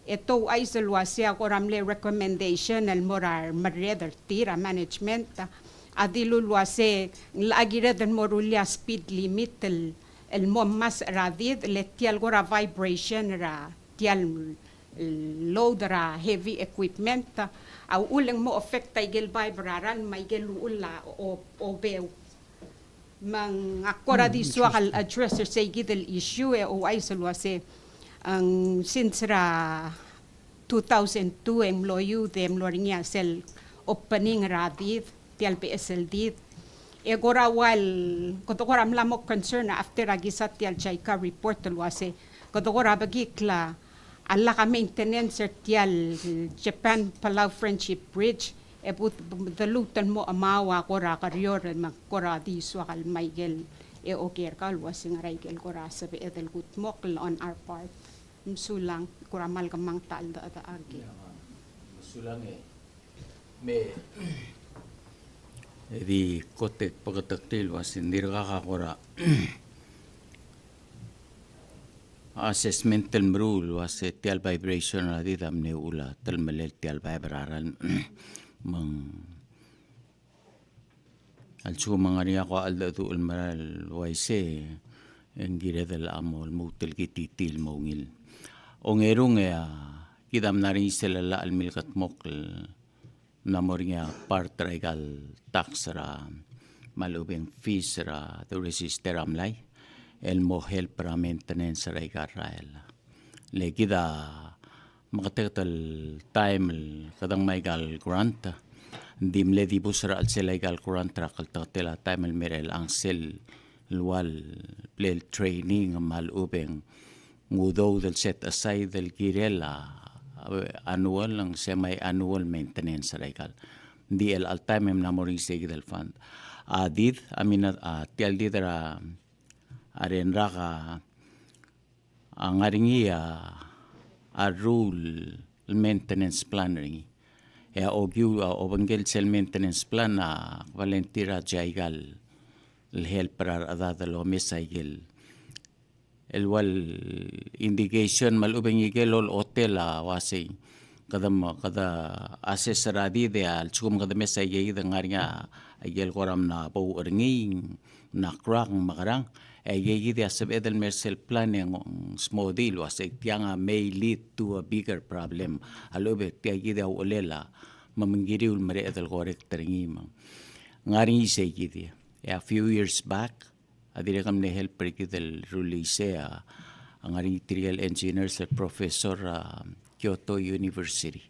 E te ouchais el uase a kora mle recommendation el mo er a remerreder er tir a management a dilu el uase ng locha kired el mo rullii a speed limit el, el mo ngmasech er a did, le tia el kora vibration er a tia el load er a heavy equipment a uchul e ng mo affect a ikel vibe er a ralm me a ikel uchul a o, obeu. Me ng ak kora di soak el address er seikid el issue e ouchais el uase, ng since er a two thousand two e ng mlo youth e ng mlo er ngii a sel opening er a did, tia el beches el did. E kora ua el, kede kora mla mo concern after a kisa tia el JICA report el uase, kede kora bekikl a a lak a maintenance er tia el Japan Palau Friendship Bridge, e bo de lmuut el mo chemau a kora kerior me kora di soak el mei ikel e oker kau el uase ngera ikel kora sebeched el kudmokl on our part. Mesulang, kora mal kemanget a cheldechedechak. Mesulang e. Me e di kot e beketeketii el uase ng dirkak a kora assessment el meruul el uase tia el vibration er a did a mle uchul a telemellel tia el vibe er a ralm. Me ng a lsekum e ng ngar er ngii a kuk cheldecheduch el merael el uaisei, e ng kired el mo lmuut el kititii el mo ungil. Ongerung e a kid a mla er ngii sel llach el milkedmokl el mla mo er ngii a part er aika el tax er a me a lechub e ng fees er a de register a mlai el mo help er a maintenance er aika el rael. Le kid a meketeket el taem el kede ngmai aika el grant, ng di mle dibus er a chelsel aika el grant er a klteketel a taem el mei er chelechang sel el ua el ble el training me a lechub e ng udoud el set aside el kirel a, a annual, ng semi-annual maintenance er aika el. Ng di el all time e mla mo er ngii seikid el fund. A did, I mean, a, tia el did er a, a renguk a, a ngar er ngii a, a rule maintenance plan er ngii. E a okiu, a obengkel sel maintenance plan a volunteer a JICA el help er a rechedad el omes aike el el ua el indication me a lechub e ng ikel olechotel a uasei. Kede me, kede assess er a did e a lsekum kede mes aike kid e ng ngar er ngii a ikel kora mla bouch er ngii, mla crack, mekerang. E aike kid a sebeched el mer sel plan e ng smodii el uasei tiang a may lead to a bigger problem. A lechub e tia kid a uchelel a me mengkiriu el mereched el correct er ngii me ng ngar er ngii sei kid. E a few years back, a dirrek el mle help er kid el rullii sei a, a ngar er ngii tirke el engineers el professor er a Kyoto University.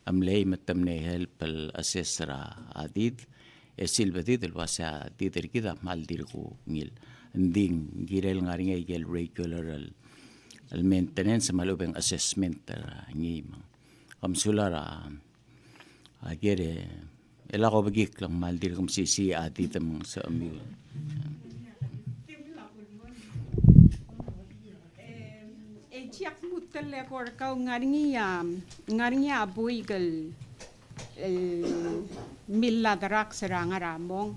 A mlei me te mle help el assess er a did, e silbedid el uasei a did er kid a kmal dirk ungil. Ng di ng kirel ngar er ngii a ikel regular el, el maintenance me a lechub e ng assessment er ngii me ng. Kom sulang er a, a ker e, e lak obekikl e ng kmal dirk mesisiich a did me ng sebechemiu. E, e, e, ak lmuut el eko er kau, ngar er ngii a, ngar er ngii a buik el, el mle drugs er a ngar er a mong.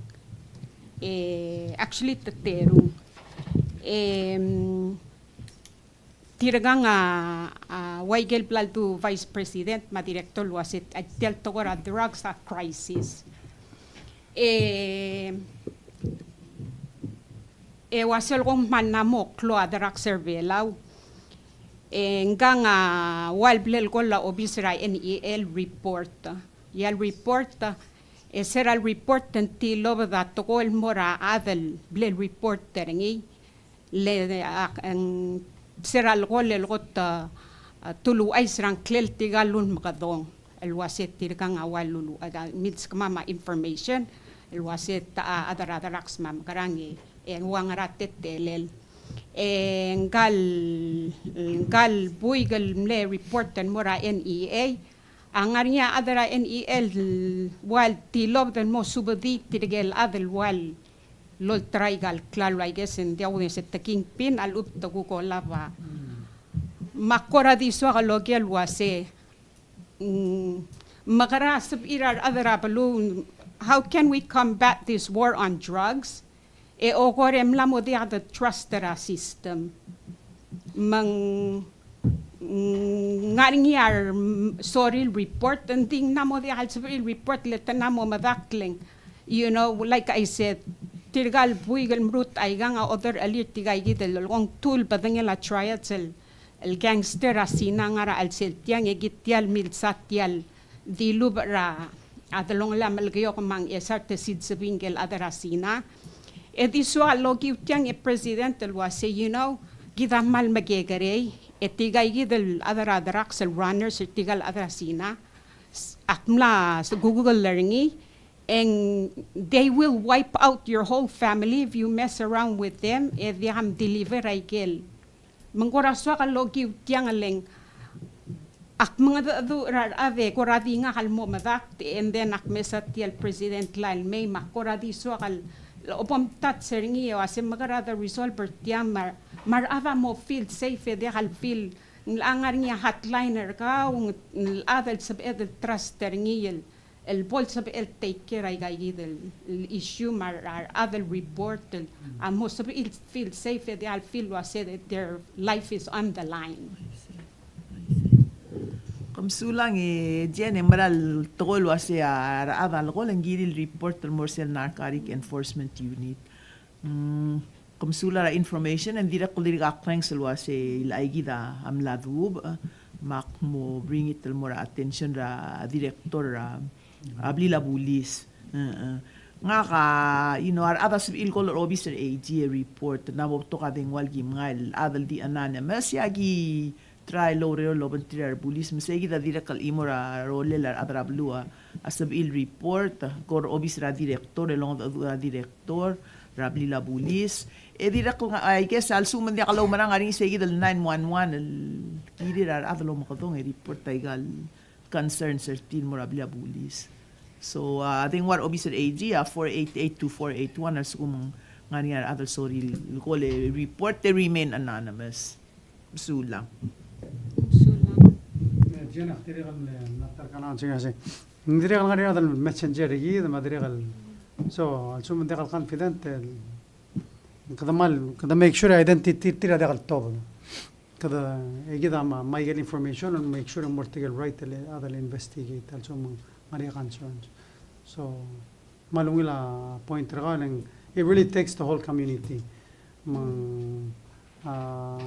E, actually, te terung. E, mm, tirkang a, a, ua ikel bla ledu Vice President me a Director el uasei, a tia el tekoi er a drugs a crisis. E, e ua sel kmo ng mla mo klou a drugs er Belau. E ngkang a ua el ble el call a obis er a N E A el report. Ia el report, e se er a report e ng tilobed a tekoi el mo er a chad el ble el report er ngii. Le, a, ng, se er a call el kot, a, a, te uluuchais er a ngklel tirka el ulemekedong el uasei tirkang a ua lulu, a, milskemam a information el uasei te, a, chad er a drugs me a mekerang e, e ng ua ngera a teletelel. E ngkal, ngkal buik el mle report el mo er a N E A, a ngar er ngii a chad er a N E A el ua el tilobed el mo subedii tirke el chad el ua el lolterau aika el klalo, I guess, e ng diak kudengesii, te kingpin a lechub e te kuk olab a. Me ak kora di soak el oker el uasei, mm, mekera sebechir a rechad er a beluu, how can we combat this war on drugs? E okor e mla mo diak de trust er a system. Me ng, mm, ngar er ngii a, mm, sorir el report, e ng di ng mla mo diak el sebechir el report le te mla mo medakl e ng, you know, like I said, tirka el buik el mrut aikang a oderchelir tirkaikid el lolekoi, ng tuu el bedengel a triads el, el gangster er a Sina a ngar er a chelsel tiang, e kid tia el milsa tia el dilubech er a delongelel a Melekeok me a Ngchesar, te silsebii ngike el chad er a Sina. E di soak el okiu tiang e President el uasei, you know, kid a kmal mekekerei, e tirkaikid el chad er a drugs el runners, e tirka el chad er a Sina, s-, ak mla s-, Google er ngii, e ng, they will wipe out your whole family if you mess around with them, e diak a deliver aike el. Me ng kora soak el okiu tiang el ng, ak mengedecheduch er a rechad e kora di ngak el mo medakt, and then ak mesa tia el President Lailmei, me ak kora di soak el, el obomtouch er ngii e uasei mekera de resolve er tiang, me a, me a rechad a mo feel safe e diak el feel, ng locha ngar er ngii a hotline er kau, ng, ng locha el sebeched el trust er ngii el, el bo el sebechel take care aikaikid el, el issue me a re-, a rechad el report el, a mo sebechir el feel safe e diak el feel el uasei that their life is on the line. Kom sulang e Jen, e mera el tekoi el uasei a rechad a lekoi e ng kirir el report el mo er sel Narcotic Enforcement Unit. Mm, kom sulang er a information, e ng dirrek el dirk a klengs el uasei el aikid a mla dubech, me ak mo bring it el mo er a attention er a director er a, a blil a bulis. E, e. Ngak a, you know, a rechad a sebechir el call er a obis er a A G e report, ng mo betok a dengua el ki mengai el chad el di anonymous, e aki try el oureor el obengterir a rebulis, me sei kid a dirrek el chimo er a rolel a rechad er a beluu a sebechir el report, ko er a obis er a director, el ongedecheduch er a director er a blil a bulis. E dirrek el ngar, I guess, a lsekum ng diak loumerang, a ngar er ngii sei kid el nine one one el kirir a rechad el omekedong e report aika el concerns er tir el mo er a blil a bulis. So, a, a dengua er a obis er a A G, a, four eight eight two four eight one, a lsekum ng ngar er ngii a rechad el sorir el call e report, they remain anonymous. Mesulang. Mesulang. E, Jen, ak dirrek el, e, mla ta er a klengar, sei. Ng dirrek el ngar er ngii a rechad el messenger er kid, me a dirrek el, so, a lsekum ng diak el confident, e, kede mal, kede make sure identity er tir a diak el tobed. Kede, e kid a ma, me aike el information, el make sure ng mo er tirke el right el, el investigate, a lsekum ng ngar er ngii a concerns. So, me a ungil a point er kau, e ng, it really takes the whole community. Me ng, a,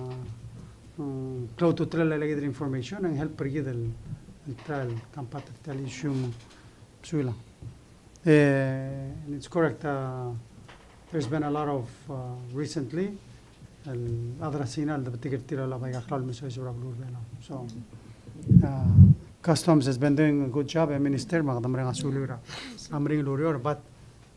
mm, klou a ultutelel aike el information, e ng help er kid el, el try el combat er tia el issue me ng, mesulang. E, and it's correct, uh, there's been a lot of, uh, recently, el chad er a Sina el debetik er tir el olab aika el klalo el mesoiseb er a beluu er a Belau. So, uh, Customs has been doing a good job, e Minister, me kede mereng a suliu er a, a meringel ureor, but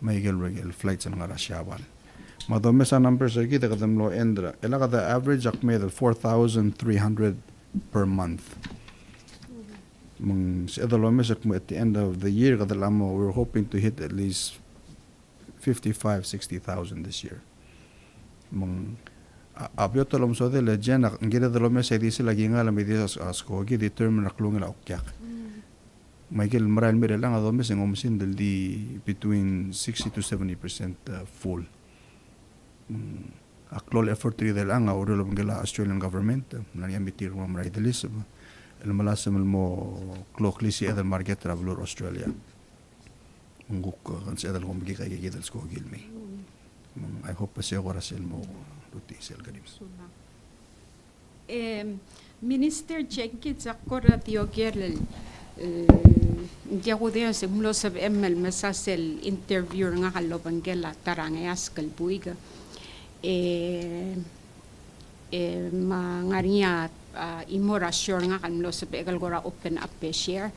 Me a ikel, ikel flights el ngar er a Siabal. Me a domes a numbers er kid e kede mlo end er a, e le kede average a kmeed el four thousand three hundred per month. Me ng sebeched el omes el kmo at the end of the year, kede mo, we were hoping to hit at least fifty-five, sixty thousand this year. Me ng, a, a beot el omesodel e Jen, a, ng kired el omes a ildisel a kingall me a ildisel a skoki, determine a klungel a okiak. Me aike el merael el mei er chelechang a domes e ng oumesingd el di between sixty to seventy percent, uh, full. Mm, a klou el effort er kid er chelechang a oureor el obengkel a Australian government, e, ng ngar er ngii a meeting el mo merael el di, el melasem el mo klou a klisiich el market er a beluu er a Australia. Me ng kuk, e, ng sebeched el kmo mekekerei aike kid el skoki el mei. Me ng, I hope se kora sel mo lutii sel kerim. Sulang. Em, Minister Jenkins, ak kora di oker el, e, ng diak kudengei se ng mlo sebechem el mesa sel interview er ngak el obengkel a ta er a Ngeask el buik. E, e, me ng ngar er ngii a, a, chimo er a show er ngak el mlo sebechek el kora open up e share.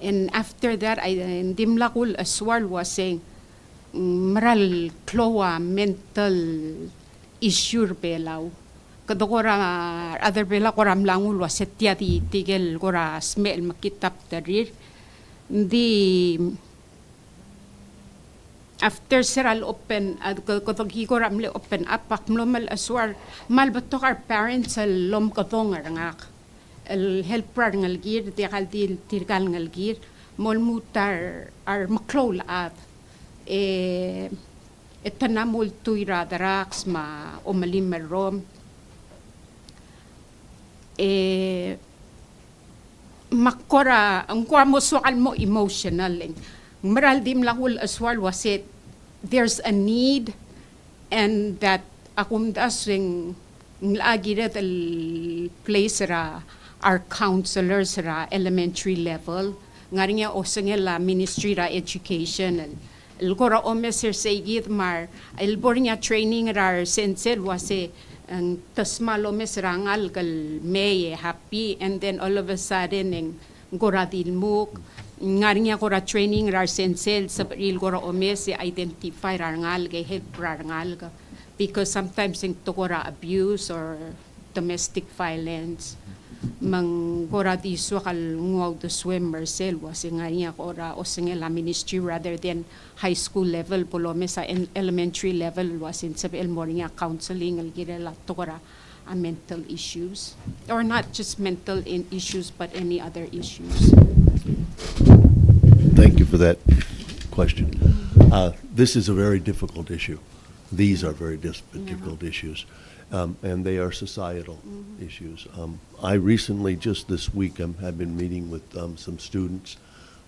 And after that, I, e, ng dimlak kulechesuar el uasei, mm, mera el klou a mental issue er Belau. Kede kora, a rechad er Belau kora mla nguu el uasei tia di tirke el kora smecher el mekngit a bderir. Ng di after se er a le open, a, ke-, kede ki kora mle open up, ak mlo melechesuar, me a le betok a re parents el omekedong er ngak el help er a rengelekir, diak el di tirka el ngelekir, mo lmuut a re, a remeklou el chad. E, e te mla mo ultuil er a drugs me a omelim el rrom. E, me ak kora, ng kora mo soak el mo emotional, e ng mera el dimlak kulechesuar el uasei there's a need, and that a kumdasu e ng locha kired el place er a our counselors er a elementary level. Ng ngar er ngii a osengel a Ministry er a Education el, el kora omes er sei kid me a re, el bo er ngii a training er a resensei el uasei, e, te smal omes er a ngalek el mei e happy, and then all of a sudden e ng kora di lmuk. Ng ngar er ngii a kora training er a resensei el sebechir el kora omes e identify er a rengalek e help er a rengalek. Because sometimes e ng te kora abuse or domestic violence. Me ng kora di soak el nguu a uldesuem er sel uasei ng ngar er ngii a kora osengel a ministry rather than high school level, bo lomes a en-, elementary level el uasei ng sebechel el mo er ngii a counseling el kirel a tekoi er a mental issues, or not just mental in issues, but any other issues. Thank you for that question. Uh, this is a very difficult issue. These are very dis- difficult issues, um, and they are societal issues. Um, I recently, just this week, um, have been meeting with um, some students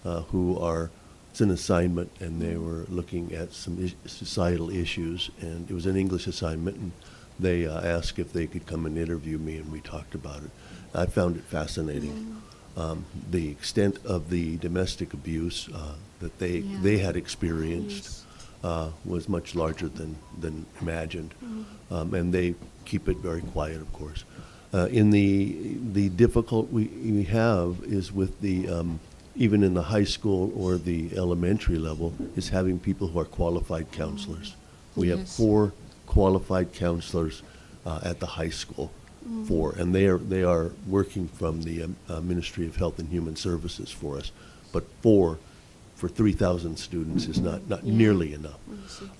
uh, who are, it's an assignment, and they were looking at some is- societal issues, and it was an English assignment, and they uh, asked if they could come and interview me, and we talked about it. I found it fascinating, um, the extent of the domestic abuse uh, that they, Yeah. they had experienced uh, was much larger than, than imagined. Um, and they keep it very quiet, of course. Uh, in the, the difficult we, we have is with the, um, even in the high school or the elementary level, is having people who are qualified counselors. We have Yes. four qualified counselors uh, at the high school, four, and they are, they are working from the um, uh, Ministry of Health and Human Services for us. But four for three thousand students is not, not nearly enough.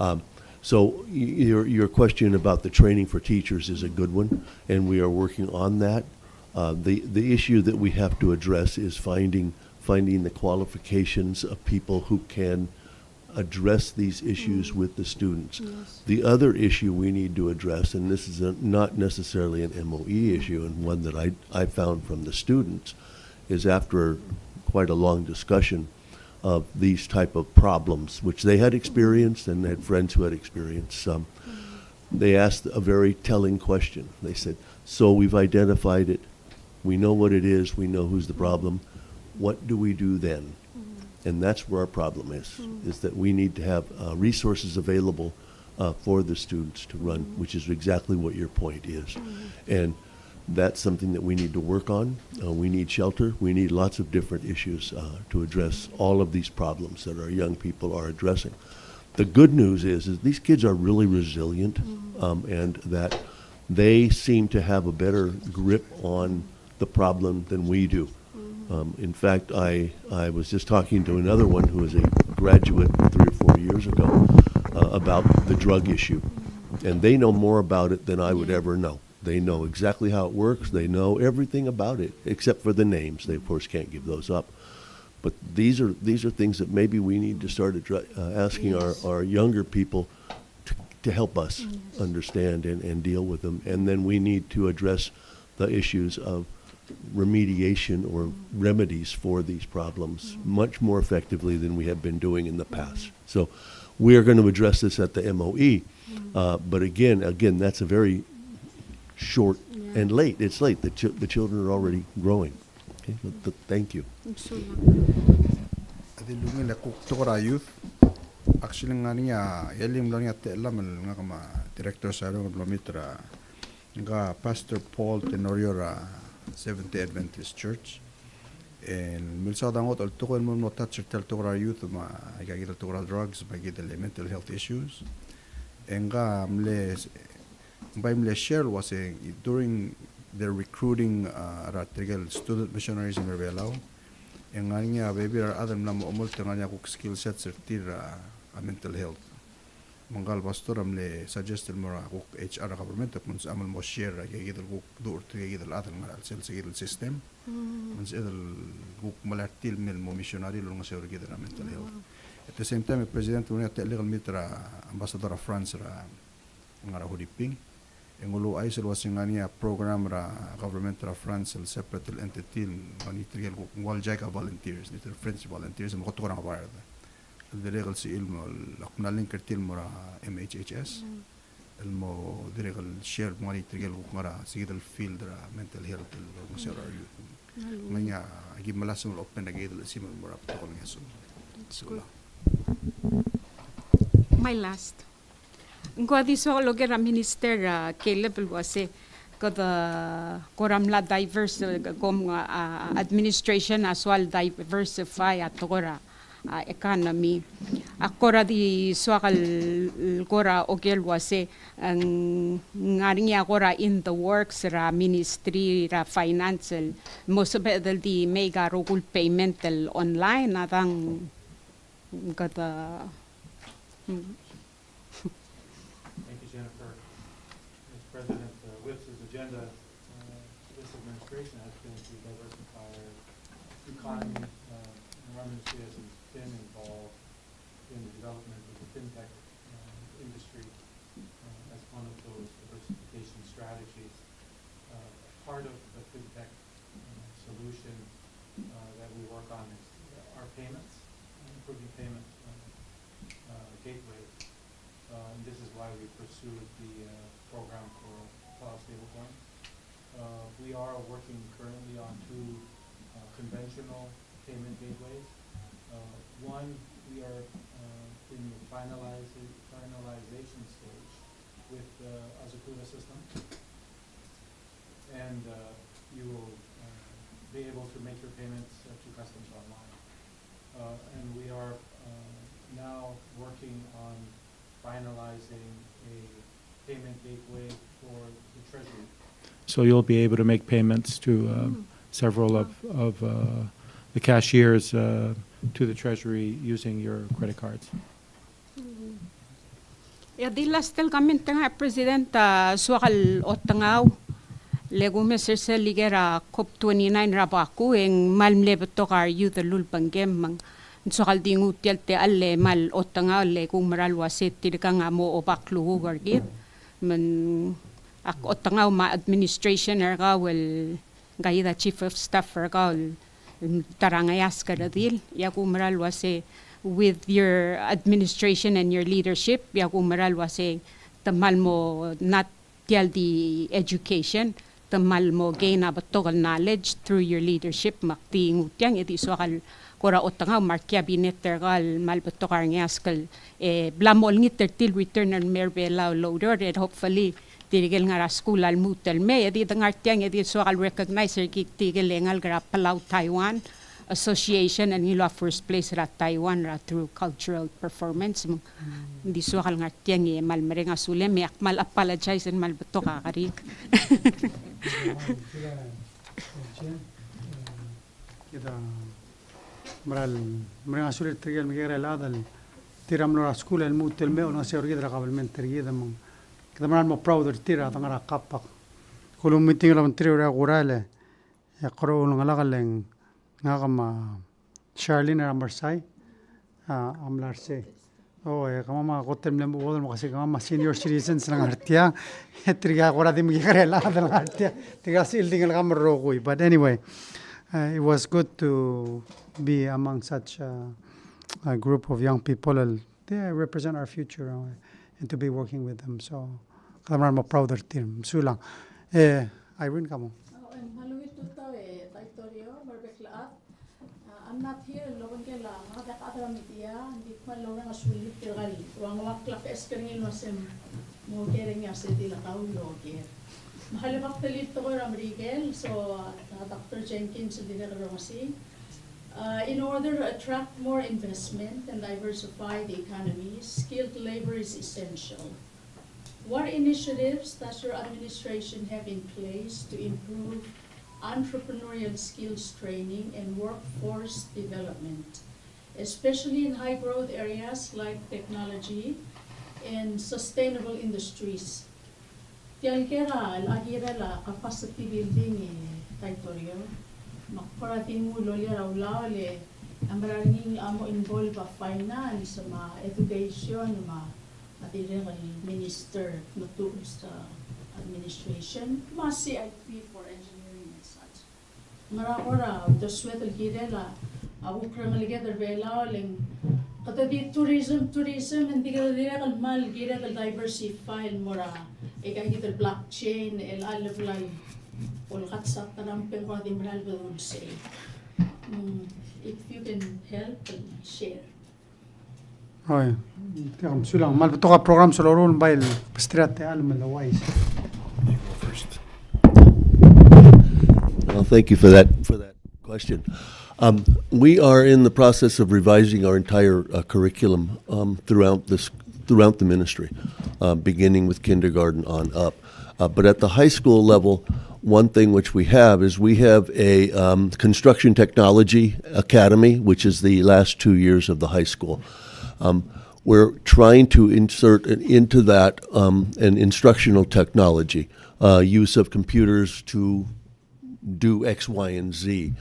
Um, so y- your, your question about the training for teachers is a good one, and we are working on that. Uh, the, the issue that we have to address is finding, finding the qualifications of people who can address these issues with the students. The other issue we need to address, and this is a, not necessarily an M O E issue, and one that I, I found from the students, is after quite a long discussion of these type of problems, which they had experienced and had friends who had experienced some, they asked a very telling question. They said, "So we've identified it. We know what it is. We know who's the problem. What do we do then?" And that's where our problem is, is that we need to have uh, resources available uh, for the students to run, which is exactly what your point is. And that's something that we need to work on. Uh, we need shelter. We need lots of different issues uh, to address all of these problems that our young people are addressing. The good news is, is these kids are really resilient, um, and that they seem to have a better grip on the problem than we do. Um, in fact, I, I was just talking to another one who is a graduate three or four years ago, uh, about the drug issue. And they know more about it than I would ever know. They know exactly how it works. They know everything about it, except for the names. They, of course, can't give those up. But these are, these are things that maybe we need to start addre-, uh, asking our, our younger people to, to help us understand and, and deal with them. And then we need to address the issues of remediation or remedies for these problems much more effectively than we have been doing in the past. So we are going to address this at the M O E. Uh, but again, again, that's a very short and late. It's late. The, ch- the children are already growing. Okay, but th- thank you. A di lungil e kuk tekoi er a youth. Actually, ng ngar er ngii a, e le ng mlo er ngii a techellam el ngak me a Director Sarong el mlo meet er a, ngka Pastor Paul Tenorio er a Seventh Day Adventist Church. E milsaod a ngodech el tekoi el mo, mo touch er tia el tekoi er a youth me aika kid el tekoi er a drugs me aika kid el mental health issues. E ngka mle Ng bai mle share el uasei during their recruiting, uh, er tirke el student missionaries er a Belau, e ng ngar er ngii a bebil er a rechad el mla mo omolt e ng ngar er ngii a kuk skill sets er tir er a mental health. Me ngka el pastor a mle suggest el mo er a kuk H R er a government el kmo ng sebecham el mo share er a kid el kuk duch er tirke kid el chad el ngar er a chelsel se kid el system. Me ng sebeched el kuk melai er tir el mei el mo missionary el olengeseu er kid er a mental health. At the same time, e president a ungil a techellek el meet er a ambassador er a France er a ngar er a Huriping. E ng uluuchais el uasei ng ngar er ngii a program er a government er a France el separate el entity el ngar er ngii tirke el kuk ng ua el JICA volunteers, ngii tirke el French volunteers el mo kot el kora ngebard el dirrek el sebechir el mo, ak mla link er tir el mo er a M H H S el mo dirrek el share el mo ngar er ngii tirke el kuk ngar er a se kid el field er a mental health el olengeseu er a youth. Ng ngar er ngii a ki melasem el open er a kid el chesimer el mo er a betok el ngeso. My last. Ng ko a di soak el oker er a Minister, a, Caleb el uase kede kora mla diverse, e, kom, a, administration a soal diversify a tekoi er a, a, economy. Ak kora di soak el, el kora oker el uase, e, ng ngar er ngii a kora in the works er a Ministry er a Finance el mo sebeched el di make a rokui el payment el online, a dang kede, mm. Thank you, Jennifer. As President, uh, Whipps' agenda, uh, this administration has been to diversify our economy. Uh, and our ministry has been involved in the development of the fintech, uh, industry, uh, as one of those diversification strategies. Uh, part of the fintech, uh, solution, uh, that we work on is our payments, improving payment, uh, uh, gateways. Uh, and this is why we pursued the, uh, program for Palau stablecoin. Uh, we are working currently on two, uh, conventional payment gateways. Uh, one, we are, uh, in the finaliza-, finalization stage with the Azucuna system. And, uh, you will, uh, be able to make your payments, uh, to customs online. Uh, and we are, uh, now working on finalizing a payment gateway for the Treasury. So you'll be able to make payments to, uh, several of, of, uh, the cashiers, uh, to the Treasury using your credit cards. E a di last el comment er ngak, President, a soak el otengau, le kumes er sel ikel er a COP twenty-nine er a Baku, e ng kmal mle betok a youth el lulebengkem, me ng soak el di nguu tia el techall el kmal otengau, le kuk mera el uase tirkang a mo oba klukuk er kid. Me ng, ak otengau me a administration er kau el, ngka kid a chief of staff er kau el, ta er a ngeasek el redil, e a kuk mera el uase with your administration and your leadership, e a kuk mera el uase te kmal mo, not tia el di education, te kmal mo gain a betok el knowledge through your leadership, me ak di nguu tiang e di soak el kora otengau me a recabinet er kau el kmal betok a rengeasek el, e, bla mo olengit er tir el return el mei er Belau el oureor, e hopefully tirke el ngar er a skuul a lmuut el mei, e di dengar tiang e di soak el recognize er kid tirke el ngalek er a Palau Taiwan Association el ngiluu a first place er a Taiwan er a through cultural performance. Me ng di soak el ngar tiang e kmal mereng a sulem, e ak kmal apologize el kmal betok a kerik. Kid a mera el mereng a sulir tirke el mekekerei el chad el tir a mlo er a skuul el lmuut el mei el olengeseu er kid er a kabelment er kid me ng kede mera el mo proud er tir a dengar er a kap. Ak ulemeeting el obengterir er a kurael e, e kora ulengelakl e ng ngak me a Charlene er a Mersai a mla er sei. O, e kemam a kot el mle mo, mo kasi kemam a senior citizens el ngar tiang. E tirka kora di mekekerei el chad el ngar tiang. Tirka sel di ngelekam el rokui. But anyway, uh, it was good to be among such a, a group of young people. El, they represent our future, uh, and to be working with them. So, kede mera el mo proud er tir. Mesulang. E, Irene, kamo. O, e, me a ungil tutau e, Taitorio, me a rebek el chad. Uh, I'm not here el obengkel a, a, a media, ng di kmal oureng a sulir tirka el ua ngak a beches er ngii el uasei mo oker er ngii a sel di le kau el oker. Me a lebo ak telir tekoi er a Merikel, so, uh, Doctor Jenkins el dirrek el olengeseu. Uh, in order to attract more investment and diversify the economy, skilled labor is essential. What initiatives does your administration have in place to improve entrepreneurial skills training and workforce development, especially in high-growth areas like technology and sustainable industries? Tia el ker a, a kirel a capacity building e, Taitorio, me ak kora di nguu el loia er a ulaol e a mera er ngii a mo involve a finance me a education me a a dirrek el minister, Metuchel's administration, me a C I P for engineering and such. Ngera kora uldesued el kirel a, a kuk rengeleked er Belau el ng, kede di tourism, tourism, e ng di kede dirrek el kmal kired el diversify el mo er a, e aika kid el blockchain, el a level el, olkats a tarampeng kora di mera el bedul sei. Mm, if you can help, share. Oi, tia, mesulang. Me a le betok a program sel loruul, bai el besterir a techall me le uaisei. Well, thank you for that, for that question. Um, we are in the process of revising our entire, uh, curriculum, um, throughout this, throughout the ministry, uh, beginning with kindergarten on up. Uh, but at the high school level, one thing which we have is we have a, um, construction technology academy, which is the last two years of the high school. Um, we're trying to insert in-, into that, um, an instructional technology, uh, use of computers to do X, Y, and Z.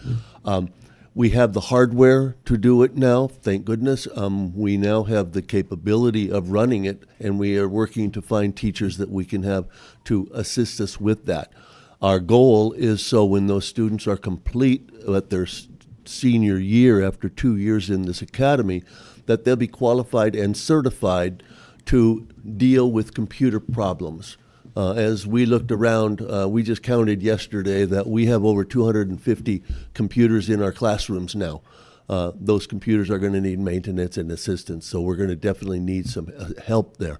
Um, we have the hardware to do it now, thank goodness. Um, we now have the capability of running it, and we are working to find teachers that we can have to assist us with that. Our goal is so when those students are complete at their s-, senior year, after two years in this academy, that they'll be qualified and certified to deal with computer problems. Uh, as we looked around, uh, we just counted yesterday that we have over two hundred and fifty computers in our classrooms now. Uh, those computers are gonna need maintenance and assistance, so we're gonna definitely need some, uh, help there.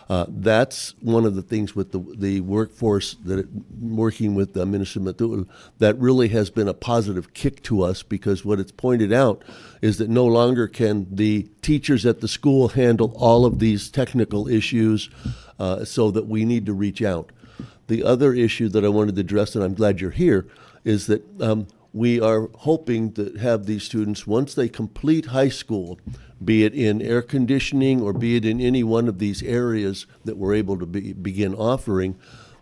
Uh, that's one of the things with the, the workforce that it, working with, uh, Minister Metuchel's, that really has been a positive kick to us, because what it's pointed out is that no longer can the teachers at the school handle all of these technical issues, uh, so that we need to reach out. The other issue that I wanted to address, and I'm glad you're here, is that, um, we are hoping to have these students, once they complete high school, be it in air conditioning or be it in any one of these areas that we're able to be, begin offering,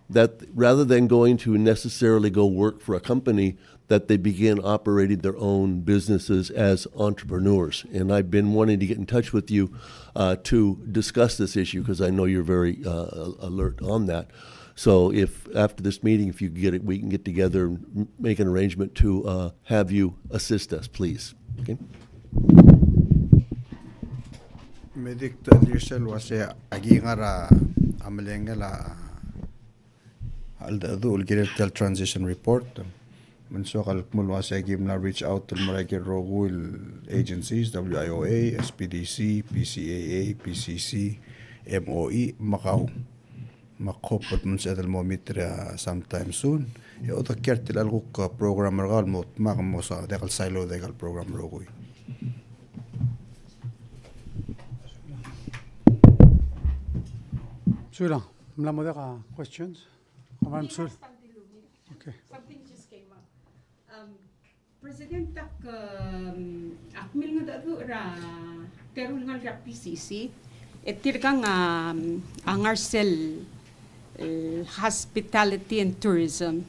that rather than going to necessarily go work for a company, that they begin operating their own businesses as entrepreneurs. And I've been wanting to get in touch with you, uh, to discuss this issue, 'cause I know you're very, uh, alert on that. So if after this meeting, if you get it, we can get together and m-, make an arrangement to, uh, have you assist us, please. Okay? Me di kuk ta el irsel el uasei a ki ngar er a, a melengel a, a cheldecheduch el kirel tia el transition report. Me ng soak el kmo el uasei a ki mla reach out el mo er a ki el rokui el agencies, W I O A, S P D C, P C A A, P C C, M O E, me kau. Me ak hope el kmo ng sebeched el mo meet er a sometime soon. E odekiu er tia el kuk program er kau el mo dmak el mo sa, diak el silo diak el program el rokui. Sulang, mla mo diak a questions? Come on, Sul. Okay. Something just came up. Um, President, ak, um, ak milengedecheduch er a teru el ngalek er a P C C, e tirkang a, um, a ngar er sel, eh, hospitality and tourism.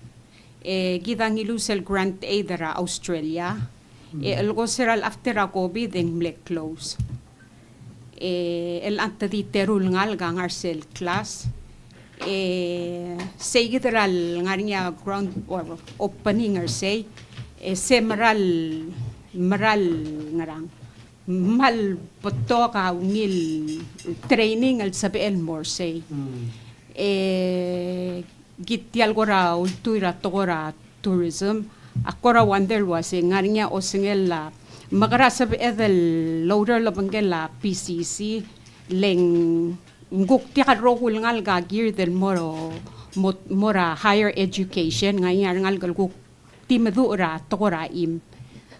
E kid a ngiluu sel grant aid er a Australia. E chelechang er a after a COVID e ng mle close. E chelechang e te di teru el ngalek a ngar er sel class. E sei kid er a lengar er ngii a ground or opening er sei. E se meral, meral ngerang. Mal betok a ungil training el sebechel el mo er sei. E kid tia el kora ultuil er a tekoi er a tourism, ak kora wonder el uasei, ngar er ngii a osengel a, mekera sebeched el oureor el obengkel a P C C, le ng kuk diak el rokui el ngalek a geared el mo, mo, mo er a higher education, ngar er ngii a rengalek el kuk di meduch er a tekoi er a chim.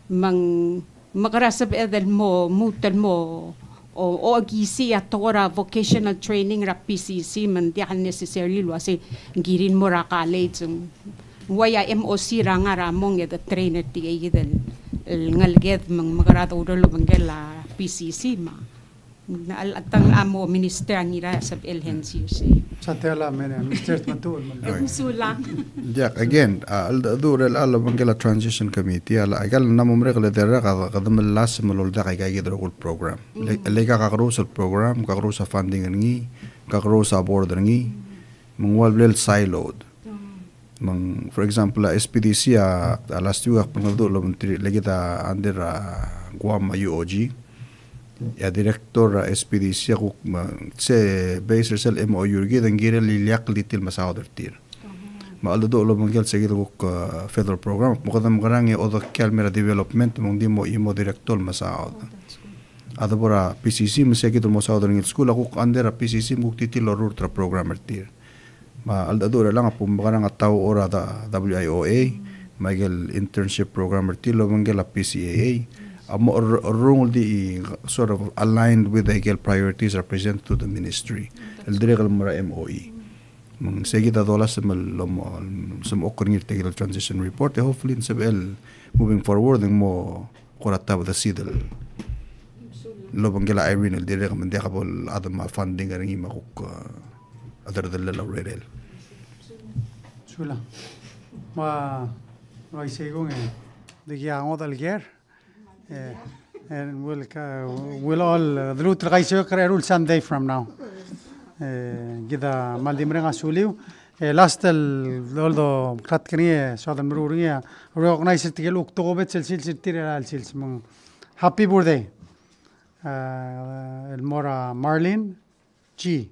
Me ng mekera sebeched el mo, lmuut el mo, o, okisii a tekoi er a vocational training er a P C C, me ng diak el necessary el uasei ng kirir el mo er a college, ng uai a M O C er a ngar er a mong e de train er tirke kid el, el ngeleked, me ng mekera doureor el obengkel a P C C, me a Ng, a, a tang a mo minister a Ngiraia a sebechel el hensi er sei. Sa tia el mene, Mister Tmetuchl. Oi. Mesulang. Diak, again, a, cheldecheduch er a, a lobengkel a transition committee, a, a ikal mla mo merek el edei el rak a, kede melasem el oldak aika kid el rokui el program. Le, le aika kakerous el program, kakerous a funding er ngii, kakerous a board er ngii, me ng ua le blal siloed. Me ng, for example, a S P D C a, a last week ak blengedecheduch el obengterir, le kid a under a Guam a U O G. E a director er a S P D C a kuk me, se base er sel M O U er kid e ng kirel el ileakl el di tir el mesaod er tir. Me a cheldecheduch el obengkel se kid a kuk, uh, federal program, me kede mekerang e odekial mei er a development, me ng di mo, mo director el mesaod. A debo er a P C C, me se kid el mo saod er ngii el skuul, a kuk under a P C C, me kuk di tir el orrurt er a program er tir. Me a cheldecheduch er chelechang a bo mekerang a tau er a da-, W I O A, me aike el internship program er tir el obengkel a P C A A. A mo er-, errungel di sort of aligned with aike el priorities er a president to the ministry. El dirrek el mo er a M O E. Me ng se kid a dolasem el mo, semechokl er ngii er tia el transition report, e hopefully ng sebechel moving forward, e ng mo kora tabedesid el obengkel a Irene el dirrek me ng diak bo el chad me a funding er ngii me a kuk, uh, a derdellel a urerel. Sulang. Me a, me a isei kung e, di kia ngodech el ker. Eh, and we'll, uh, we'll all, uh, dluut el kaisei er a eru el Sunday from now. Eh, kid a kmal di mereng a suliu. Eh, last el, although klatk er ngii, e soad el meruul er ngii, a recognize er tirke el kuk tokubets el sils er tir er a chelecha el sils, me ng happy birthday. Eh, el mo er a Marlene G.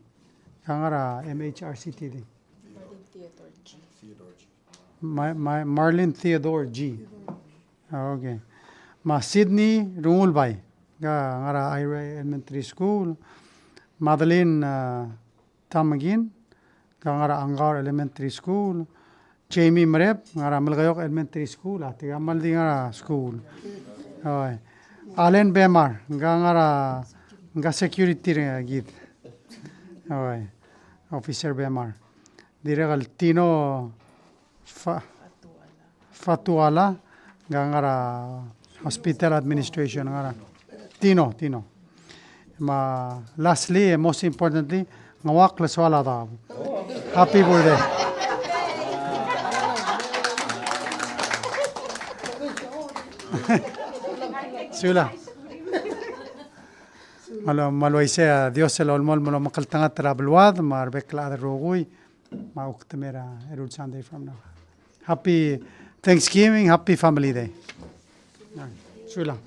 Ka ngar er a M H R C T D. Ma-, ma-, Marlene Theodore G. Ah, okay. Me a Sydney Rungulbai. Ka ngar er a Airai Elementary School. Madeline, ah, Tamakin, ka ngar er a Angaur Elementary School. Jamie Merep, ngar er a Melekeok Elementary School, a tirka kmal di ngar er a school. Oi. Allen Bemar, ka ngar er a, ka security er kid. Oi. Officer Bemar. Dirrek el Tino Fa-, Fatuala, ka ngar er a hospital administration, ngar er a Tino, Tino. Me a lastly, and most importantly, Ngeuakl el soal a daob. Happy birthday. Sulang. Me a le, me a le uaisei a Dios el olemolem el omekngeltengat er a beluad, me a rebek el chad el rokui, me a kuk te mei er a eru el Sunday from now. Happy Thanksgiving, happy Family Day. Sulang.